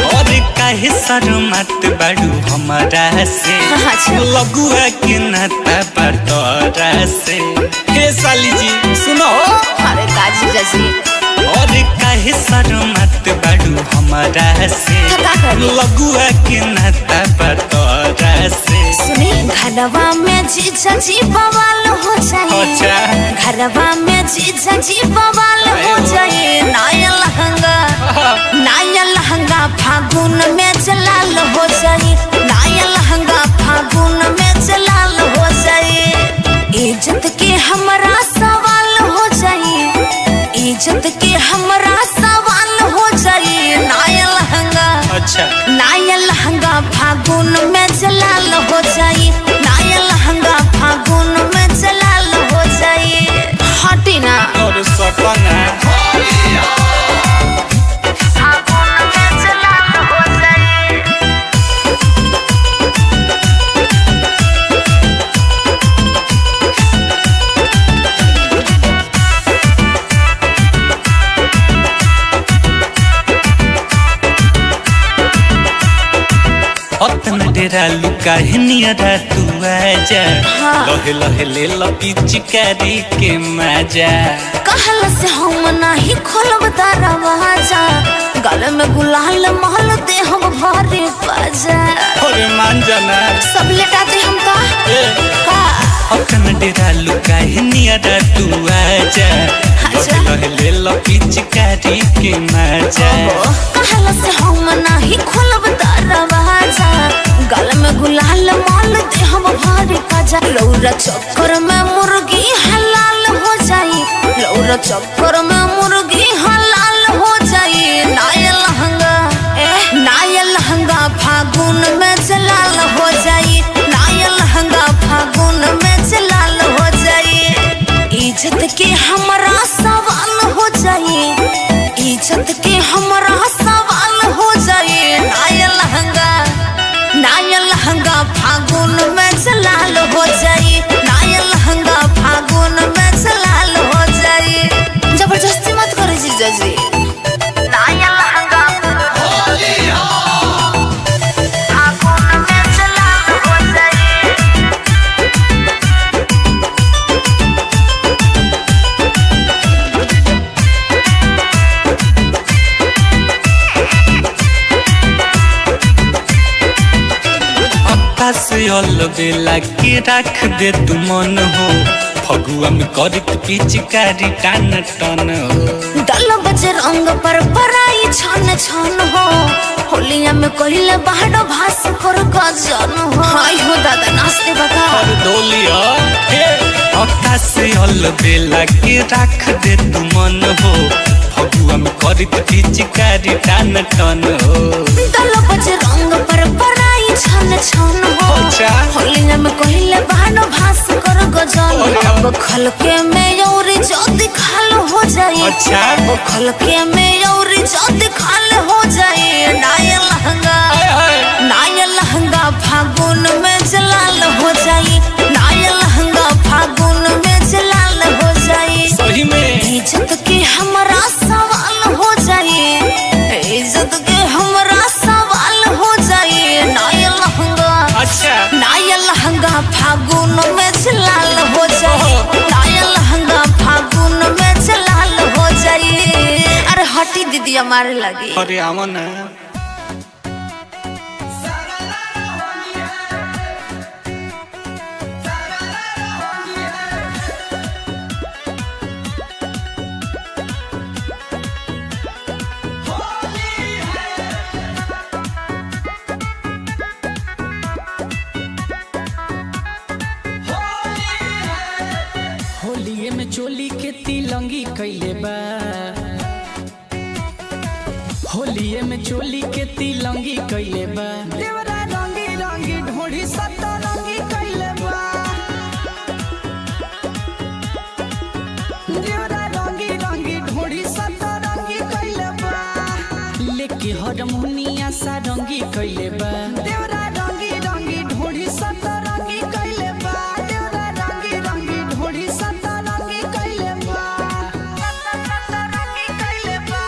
और काहे शर्मात बाड़ू हमारा से? अच्छा। लगुआ के नाता पर तोरा से। हे साली जी सुनो। अरे का जीजा जी? और काहे शर्मात बाड़ू हमारा से? तो का करी? लगुआ के नाता पर तोरा से। सुनी, घरवा में जीजा जी बवाल हो जाए। अच्छा। घरवा में जीजा जी बवाल हो जाए। नया लहंगा, नया लहंगा फागुन में जलाल हो जाए। नया लहंगा फागुन में जलाल हो जाए। इज्जत के हमरा सवाल हो जाए, इज्जत के हमरा सवाल हो जाए। नया लहंगा, अच्छा। नया लहंगा फागुन में जलाल हो जाए। नया लहंगा फागुन में जलाल हो जाए। हटी ना। और सपना फागुन में जलाल हो जाए। अतन डेरा लुका नियरा तू आजा। हाँ। लहे लहे ले लपिचकारी के मजा। कहल से हम नाही खोलब दरवाजा, गल में गुलाल महल दे हम भरे बाजा। अरे मान जाना। सब लेटा दे हम का ए। का। अतन डेरा लुका नियरा तू आजा। अच्छा। लहे लहे ले लपिचकारी के मजा। कहल से हम नाही खोलब दरवाजा, गल में गुलाल माल दे हम भरे बाजा। लौरा चक्कर में मुर्गी हलाल हो जाई, लौरा चक्कर में मुर्गी हलाल हो जाई। नया लहंगा, ए नया लहंगा फागुन में जलाल हो जाई। नया लहंगा फागुन में जलाल हो जाई। इज्जत के हमरा सवाल हो जाई, इज्जत के हमरा सवाल हो जाए। नया लहंगा, नया लहंगा फागुन में जलाल हो जाए। नया लहंगा फागुन में जलाल हो जाए। जबरदस्ती मत करो जीजा जी। नया लहंगा फागुन में जलाल हो जाए। अलबेला के राख दे तू मन हो, फगुआ में करत पिचकारी टान टन हो। दल बज रंग पर पराई छन छन हो, होलिया में कहिले बाहर भास कर गजन हो। हाय हो दादा नाचते बता। और डोलिया हे आकाश अलबेला के राख दे तू मन हो, फगुआ में करत पिचकारी टान टन हो। दल बज रंग पर पराई छन छन हो, अच्छा। होलिया में कहिले बाहर भास कर गजन अरे। हो। खलके में और जद खाल हो जाए, अच्छा। खलके में और जद खाल हो जाए, नाया लहंगा, हाय हाय। नाया लहंगा फागुन में जलाल हो जाए, नाया लहंगा फागुन में जलाल हो जाए। सही में। इज्जत के हमरा सवाल हो जाए, इज्जत के हमरा सवाल हो जाए, नाया लहंगा, अच्छा। नाया लहंगा फागुन में जलाल हो जाए, नाया लहंगा फागुन में जलाल हो जाए। अरे हटी दीदी हमारे लगी। अरे आवा ना। होलिये में चोली के तिलंगी कैले बा, होलिये में चोली के तिलंगी कैले बा, देवरा रंगी रंगी ढोढ़ी सतरंगी कैले बा, देवरा रंगी रंगी ढोढ़ी सतरंगी कैले बा, लेके हरमुनिया सारंगी कैले बा, देवरा रंगी रंगी ढोढ़ी सतरंगी कैले बा, देवरा रंगी रंगी ढोढ़ी सतरंगी कैले बा, सतरंगी कैले बा,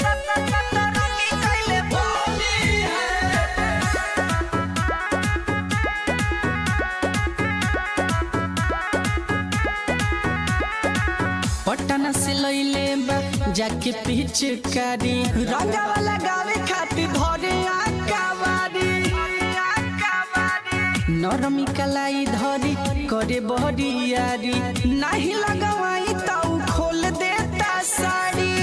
सतरंगी कैले बा। पटना से लैले बा जाके पिचकारी, रंगावा लगावे खातिर धरे आकावारी, नरमी कलाई धरी करे बहरियारी, नाही लगवाई त उ खोल देता साड़ी।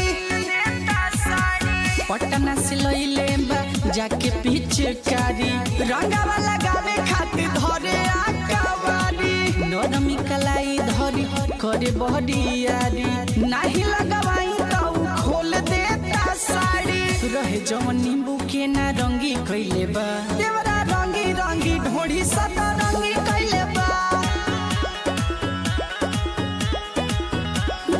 पटना से लैले बा जाके पिचकारी, रंगावा लगावे खातिर धरे आकावारी, नरमी कलाई धरी करे बहरियारी, नाही लगवाई त उ खोल देता साड़ी। रहे जवन नींबू के ना रंगी कैले बा, देवरा रंगी रंगी ढोढ़ी सतरंगी कैले बा,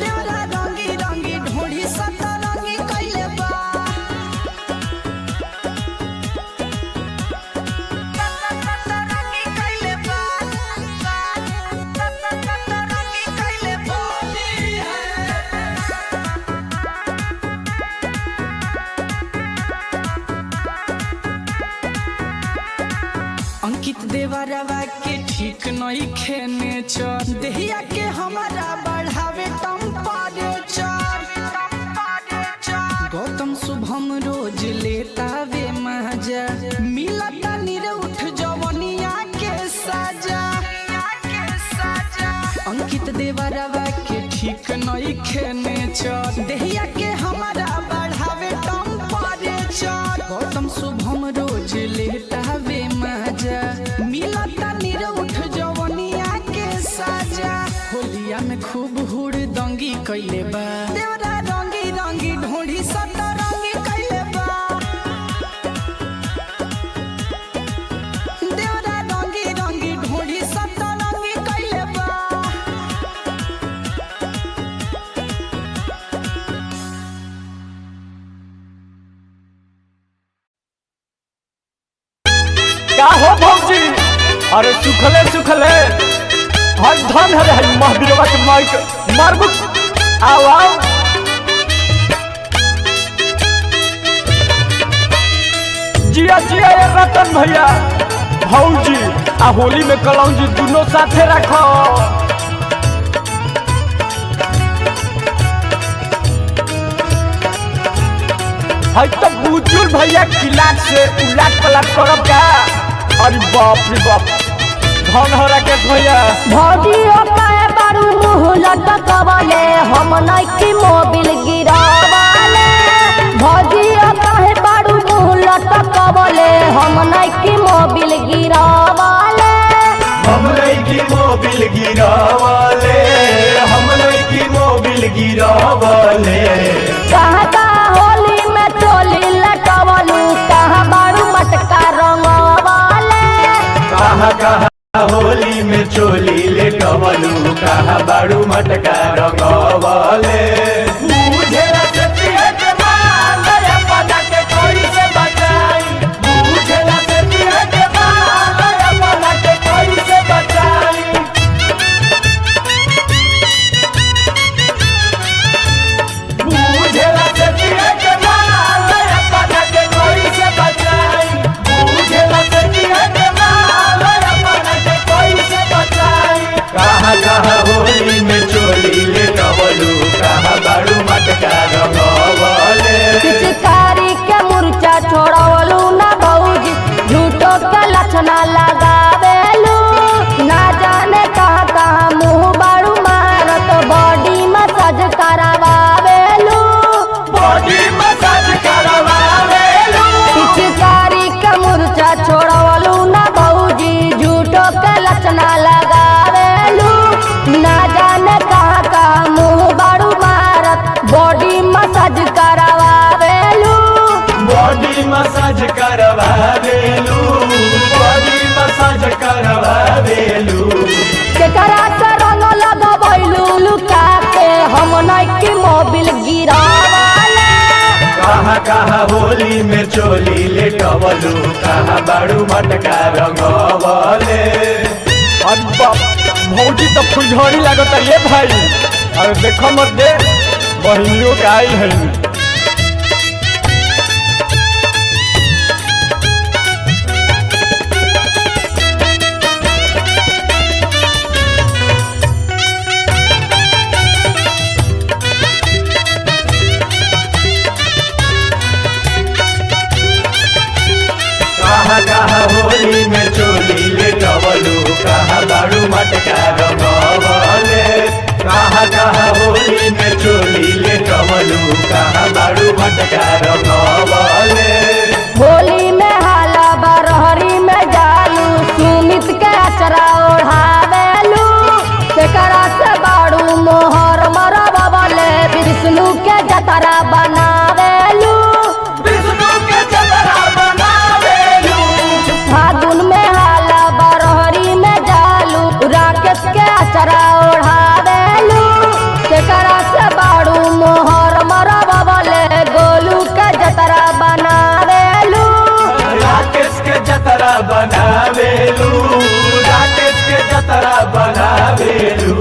देवरा रंगी रंगी ढोढ़ी सतरंगी कैले बा, सतरंगी कैले बा, सतरंगी कैले बा। अंकित देवरवा के ठीक नहीं खेने चर, देहिया के हमारा बढ़ावे टेम्परेचर, गौतम शुभम रोज लेता वे मजा, मिलता निरउठ जवनिया के साजा, अंकित देवरवा के ठीक नहीं खेने चर, देहिया के हमारा बढ़ावे टेम्परेचर, गौतम शुभम रोज लेता वे मजा, मिलता निरउठ जवनिया के साजा। होलिया में खूब हुड़ दंगी कैले बा, देवरा रंगी रंगी ढोढ़ी सतरंगी कैले बा, देवरा रंगी रंगी ढोढ़ी सतरंगी कैले बा। का हो भौजी? अरे सुखले सुखले हर धन हरे हर महावीरवा के माइक मारबुक। आओ आओ जिया जिया ये रतन भैया भौजी आ होली में कलौजी दोनों साथे रखो। है तो बुजुर्ग भैया किलाट से उलाट पलाट करब का। अरे बाप रे बाप, धन हो राकेश भैया। भौजियो काहे बारू मुँह लटकवले, हम नइखी मोबिल गिरावले। भौजियो काहे बारू मुँह लटकवले, हम नइखी मोबिल गिरावले। हम लईकी मोबिल गिरावले, हम लईकी मोबिल गिरावले। कहाँ कहाँ होली में चोली लटवलू, कहाँ बारू मटका रंगवले। कहाँ कहाँ होली में चोली लेटवलू, कहाँ बाड़ू मटका रंगवले। बुझेला से पिए के माल अपना के कोई से बचाई। बुझेला से पिए के माल अपना के कोई से बचाई। बुझेला से पिए के माल अपना के कोई से बचाई। बुझेला से पिए के माल अपना के कोई से बचाई। कहाँ कहाँ होली में चोली लेटवलू, कहाँ बाड़ू मटका रंगवले। पिचकारी के मुरचा छोड़वलू ना भौजी, झूठो के लक्षणा लगावेलू। ना जाने कहाँ कहाँ मुँह बारू मारत, बॉडी मसाज करावेलू। बॉडी मसाज करवावेलू। पिचकारी के मुरचा छोड़वलू ना भौजी, झूठो के लक्षणा लगावेलू। ना जाने कहाँ कहाँ मुँह बारू मारत, बॉडी मसाज करावेलू। बॉडी मसाज करवावेलू, बॉडी मसाज करवावेलू। केकरा से रंग लगबैलू लुका के, हम नइखी मोबिल गिरावले। कहाँ कहाँ होली में चोली लेटवलू, कहाँ बाड़ू मटका रंगवले। अरे बाप, भौजी तो फुलझड़ी लागत ये भाई। अरे देखो मत दे, बहिनियों के आइल है। कहाँ कहाँ होली में चोली लेटवलू, कहाँ बाड़ू मटका रंगवले। कहाँ कहाँ होली में चोली लेटवलू, कहाँ बाड़ू मटका रंगवले। होली में हाला बरहरी में जालू, सुमित के अचरा ओढ़ावेलू। केकरा से बाड़ू मोहर मरबले, विष्णु के जतरा बनावेलू। विष्णु के जतरा बनावेलू। फागुन में हाला बरहरी में जालू, राकेश के अचरा ओढ़ावेलू। केकरा से बाड़ू मोहर मरबले, गोलू के जतरा बनावेलू। राकेश के जतरा बनावेलू, राकेश के जतरा बनावेलू।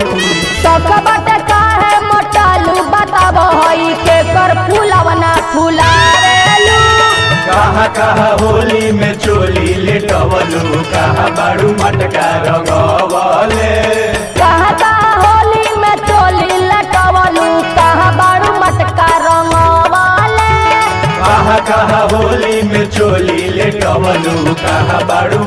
सकबट काहे मोटालू बताब हई के कर फूलवना फुलावेलू। कहाँ कहाँ होली में चोली लेटवलू, कहाँ बाड़ू मटका रंगवले। कहाँ कहाँ होली में चोली लटवलू, कहाँ बाड़ू मटका रंगवले। कहाँ कहाँ होली में चोली लेटवलू, कहाँ बाड़ू।